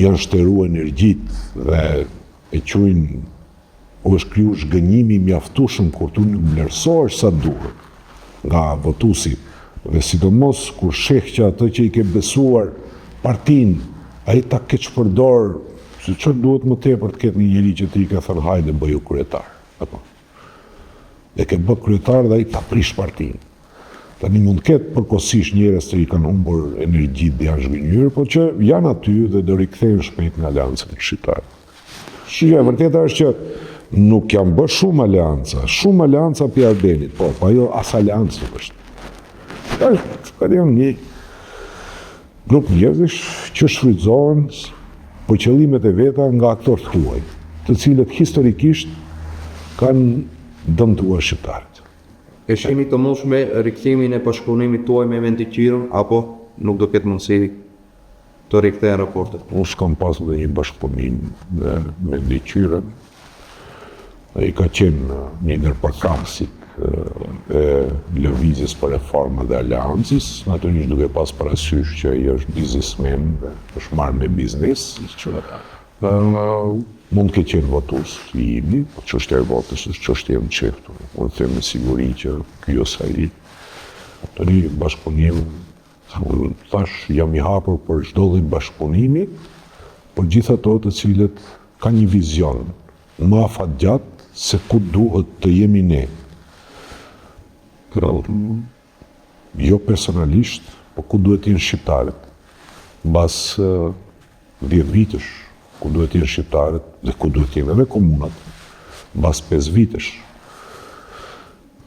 janë shteru energjitë dhe e quajnë U është kriju zhgënjimi i mjaftueshëm kur tu nuk vlerësohesh sa duhet nga votuesi dhe sidomos kur sheh që atë që i ke besuar partinë ai ta keqpërdor se ça duhet më tepër të ketë një njeri që ti i ke thënë hajde bëju kryetar apo e ke bë kryetar dhe ai ta prish partinë tani mund të ketë përkohësisht njerëz që i kanë humbur energjitë dhe janë zhgënjyer por që janë aty dhe do rikthehen shpejt në aleancën shqiptare Shiko, e vërteta është që nuk janë bërë shumë aleanca, shumë aleanca prej Arbenit, po, po ajo as aleancë nuk është. Është, ka janë një grup njerëzish që shfrytëzohen për qëllimet e veta nga aktorë të huaj, të cilët historikisht kanë dëmtuar shqiptarët. E shihni të mundshme rikthimin e bashkëpunimit tuaj me Mendip Qirën apo nuk do ketë mundësi të rikthehen raportet? Unë s'kam pas ndonjë bashkëpunim me Mendip Qirën. Ai ka qenë një ndër përkrahësit e lëvizjes për reforma dhe aleancës, natyrisht duke pas parasysh që ai është biznesmen dhe është marrë me biznes. Mund të ketë qenë votues i imi, po çështja e votës është çështje e mshehtur. Unë them me siguri që ky ose ai. Tani bashkëpunim Unë thash, jam i hapur për çdo lloj bashkëpunimi, për gjithë ato të cilët kanë një vizion më afatgjatë se ku duhet të jemi ne. Jo personalisht, po ku duhet të jenë shqiptarët. Mbas 10 vitesh, ku duhet të jenë shqiptarët dhe ku duhet të jenë edhe komunat, mbas 5 vitesh.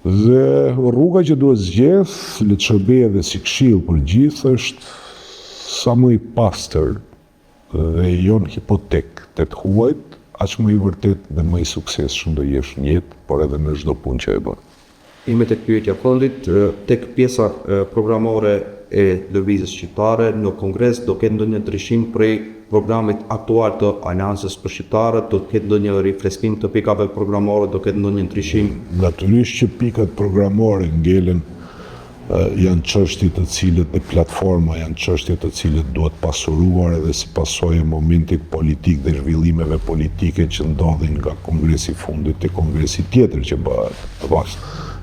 Dhe rruga që duhet zgjedh, le të shërbejë edhe si këshillë për gjithë, është sa më i pastër dhe jo në hipotekë te të huajt, aq më i vërtetë dhe më i suksesshëm do jesh në jetë, por edhe në çdo punë që e bën. Jemi tek pyetja e fundit, tek pjesa programore e Lëvizjes Shqiptare në Kongres do ketë ndonjë ndryshim prej programit aktual të Aleancës për Shqiptarët, do të ketë ndonjë rifreskim të pikave programore, do ketë ndonjë ndryshim? Natyrisht që pikat programore ngelen janë çështje të cilët dhe platforma janë çështje të cilët duhet pasuruar edhe si pasojë e momentit politik dhe zhvillimeve politike që ndodhin nga kongresi i fundit te kongresi tjetër që bëhet, apo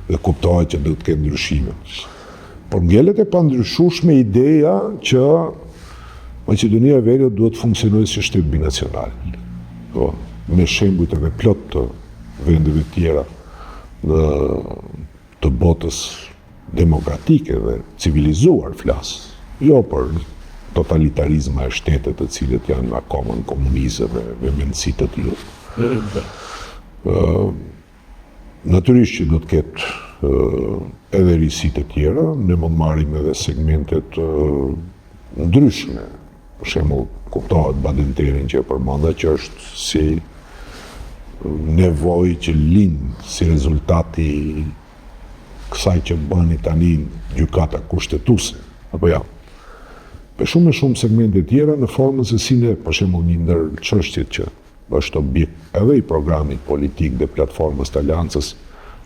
dhe kuptohet që duhet të ketë ndryshime. Por ngelet e pandryshueshme ideja që Maqedonia e Veriut duhet të funksionojë si shtet binacional. Po, me shembujt edhe plot të vendeve tjera në të botës demokratike dhe civilizuar flas, jo për totalitarizma e shtete të cilët janë akoma në komunizëm e me mendësi të tillë. Natyrisht që do të ketë edhe risi të tjera, ne mund të marrim edhe segmente të ndryshme. Për shembull, kuptohet Badenterin që e përmenda që është si nevojë që lind si rezultat i kësaj që bëni tani gjykata kushtetuese, apo jo? E shumë e shumë segmente tjera në formën se si ne, për shembull, një ndër çështjet që është objekt edhe i programit politik dhe platformës të Aleancës,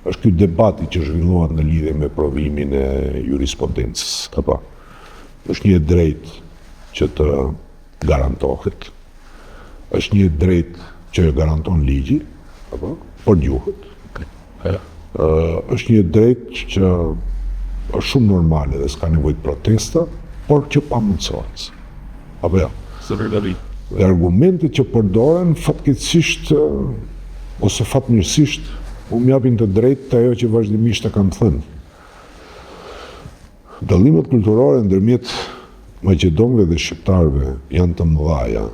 është ky debati që zhvillohet në lidhje me provimin e jurisprudencës, apo është një e drejtë që të garantohet, është një e drejtë që e garanton ligji, apo për gjuhët. Është një e drejtë që është shumë normale dhe s'ka nevojë të protesta, por që pamundësohet. Apo jo? Dhe argumentet që përdoren fatkeqësisht ose fatmirësisht mu më japin të drejtë te ajo që vazhdimisht e kam thënë. Dallimet kulturore ndërmjet maqedonëve dhe shqiptarëve janë të mëdhaja,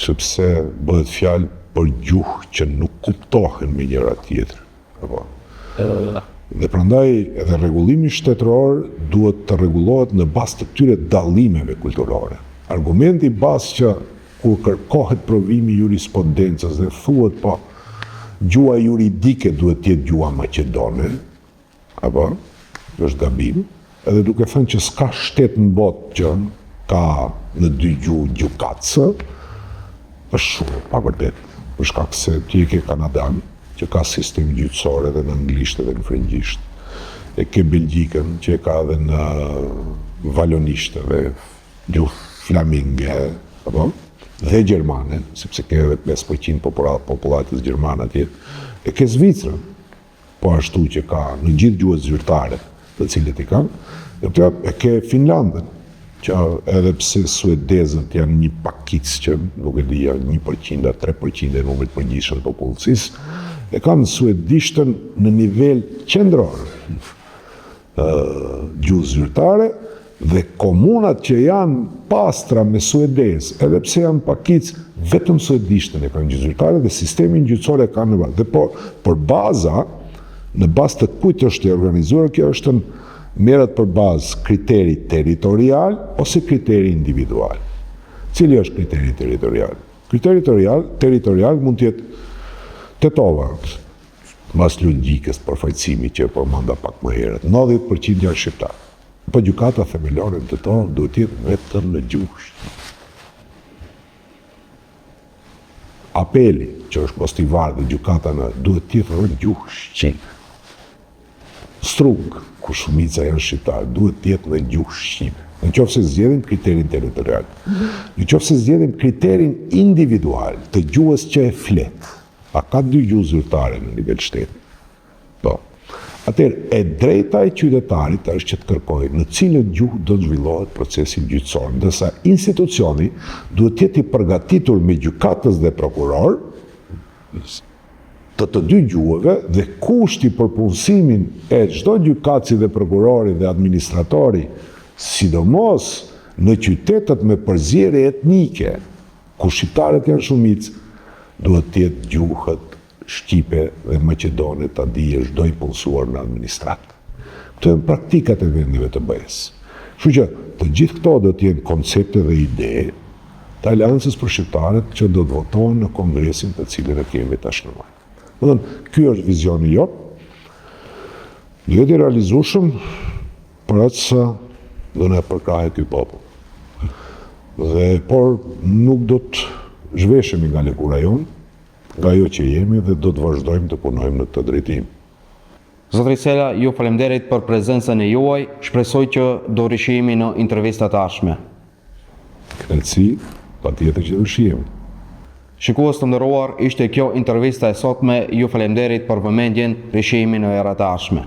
sepse bëhet fjalë për gjuhë që nuk kuptohen me njëra tjetrën. Apo. Dhe prandaj edhe rregullimi shtetëror duhet të rregullohet në bazë të këtyre dallimeve kulturore. Argumenti bazë që kur kërkohet provimi i jurisprudencës dhe thuhet po gjuha juridike duhet të jetë gjuha maqedone, Apo, është gabim, edhe duke thënë që s'ka shtet në botë që ka në dy gjuhë gjykatësë, është shumë e pavërtetë, për shkak se ti e ke Kanadan, që ka sistem gjyqësor edhe në anglisht edhe në frëngjisht, e ke Belgjikën, që e ka edhe në valonisht edhe gjuhë flaminge, apo, dhe gjermane, sepse ke edhe 5% popullatës gjermane atje, e ke Zvicrën, po ashtu që ka në gjithë gjuhët zyrtare të cilët i kanë, dhe këtë e ke Finlandën, që edhe pse suedezët janë një pakicë që nuk e di janë 1% a 3% e numrit përgjithshëm të popullsisë, e kanë suedishtën në nivel qendror gjuhë zyrtare dhe komunat që janë pastra me suedezë, edhe pse janë pakicë, vetëm suedishtën e kanë gjuhë zyrtare dhe sistemin gjyqësor e kanë në bazë. Dhe po, për baza, në bazë të kujt është e organizuar kjo është merret për bazë kriteri territorial ose kriteri individual. Cili është kriteri territorial? Kriteri territorial, territorial mund të jetë Tetova, Mbas logjikës të përfaqësimit që e përmenda pak më herët, 90% janë shqiptarë. Po gjykata themelore në Tetovë duhet të jetë vetëm në gjuhë shqipe. Apeli, që është Gostivar dhe gjykata në duhet të jetë në gjuhë shqipe. Strugë, ku shumica janë shqiptarë, duhet të jetë në gjuhë shqipe. Në qoftë se zgjedhim kriterin territorial, në qoftë se zgjedhim kriterin individual të gjuhës që e flet, A ka dy gjuhë zyrtare në nivel shteti? Po. Atëherë, e drejta e qytetarit është që të kërkojë në cilën gjuhë do të zhvillohet procesi gjyqësor, ndërsa institucioni duhet të jetë i përgatitur me gjykatës dhe prokuror të të dy gjuhëve dhe kushti për punësimin e çdo gjykatësi dhe prokurori dhe administratori, sidomos në qytetet me përzierje etnike, ku shqiptarët janë shumicë, duhet të jetë gjuhët shqipe dhe maqedone ta dijë çdo i punësuar në administratë. Këto janë praktikat e vendeve të BE-së. Kështu që të gjithë këto do të jenë koncepte dhe ide të Aleancës për Shqiptarët që do të votohen në kongresin të cilin e kemi tash në maj. Domethënë, ky është vizioni jonë. Do jetë i realizueshëm për aq sa do na përkrahë ky popull. Dhe por nuk do të zhveshemi nga lëkura jonë, nga ajo që jemi dhe do të vazhdojmë të punojmë në këtë drejtim. Zotri Sela, ju faleminderit për prezencën e juaj, shpresoj që do rishihemi në intervistat e ardhshme. Kënaqësi, patjetër që do shihemi. Shikues të nderuar, ishte kjo intervista e sotme, ju faleminderit për vëmendjen, rishihemi në herët e ardhshme.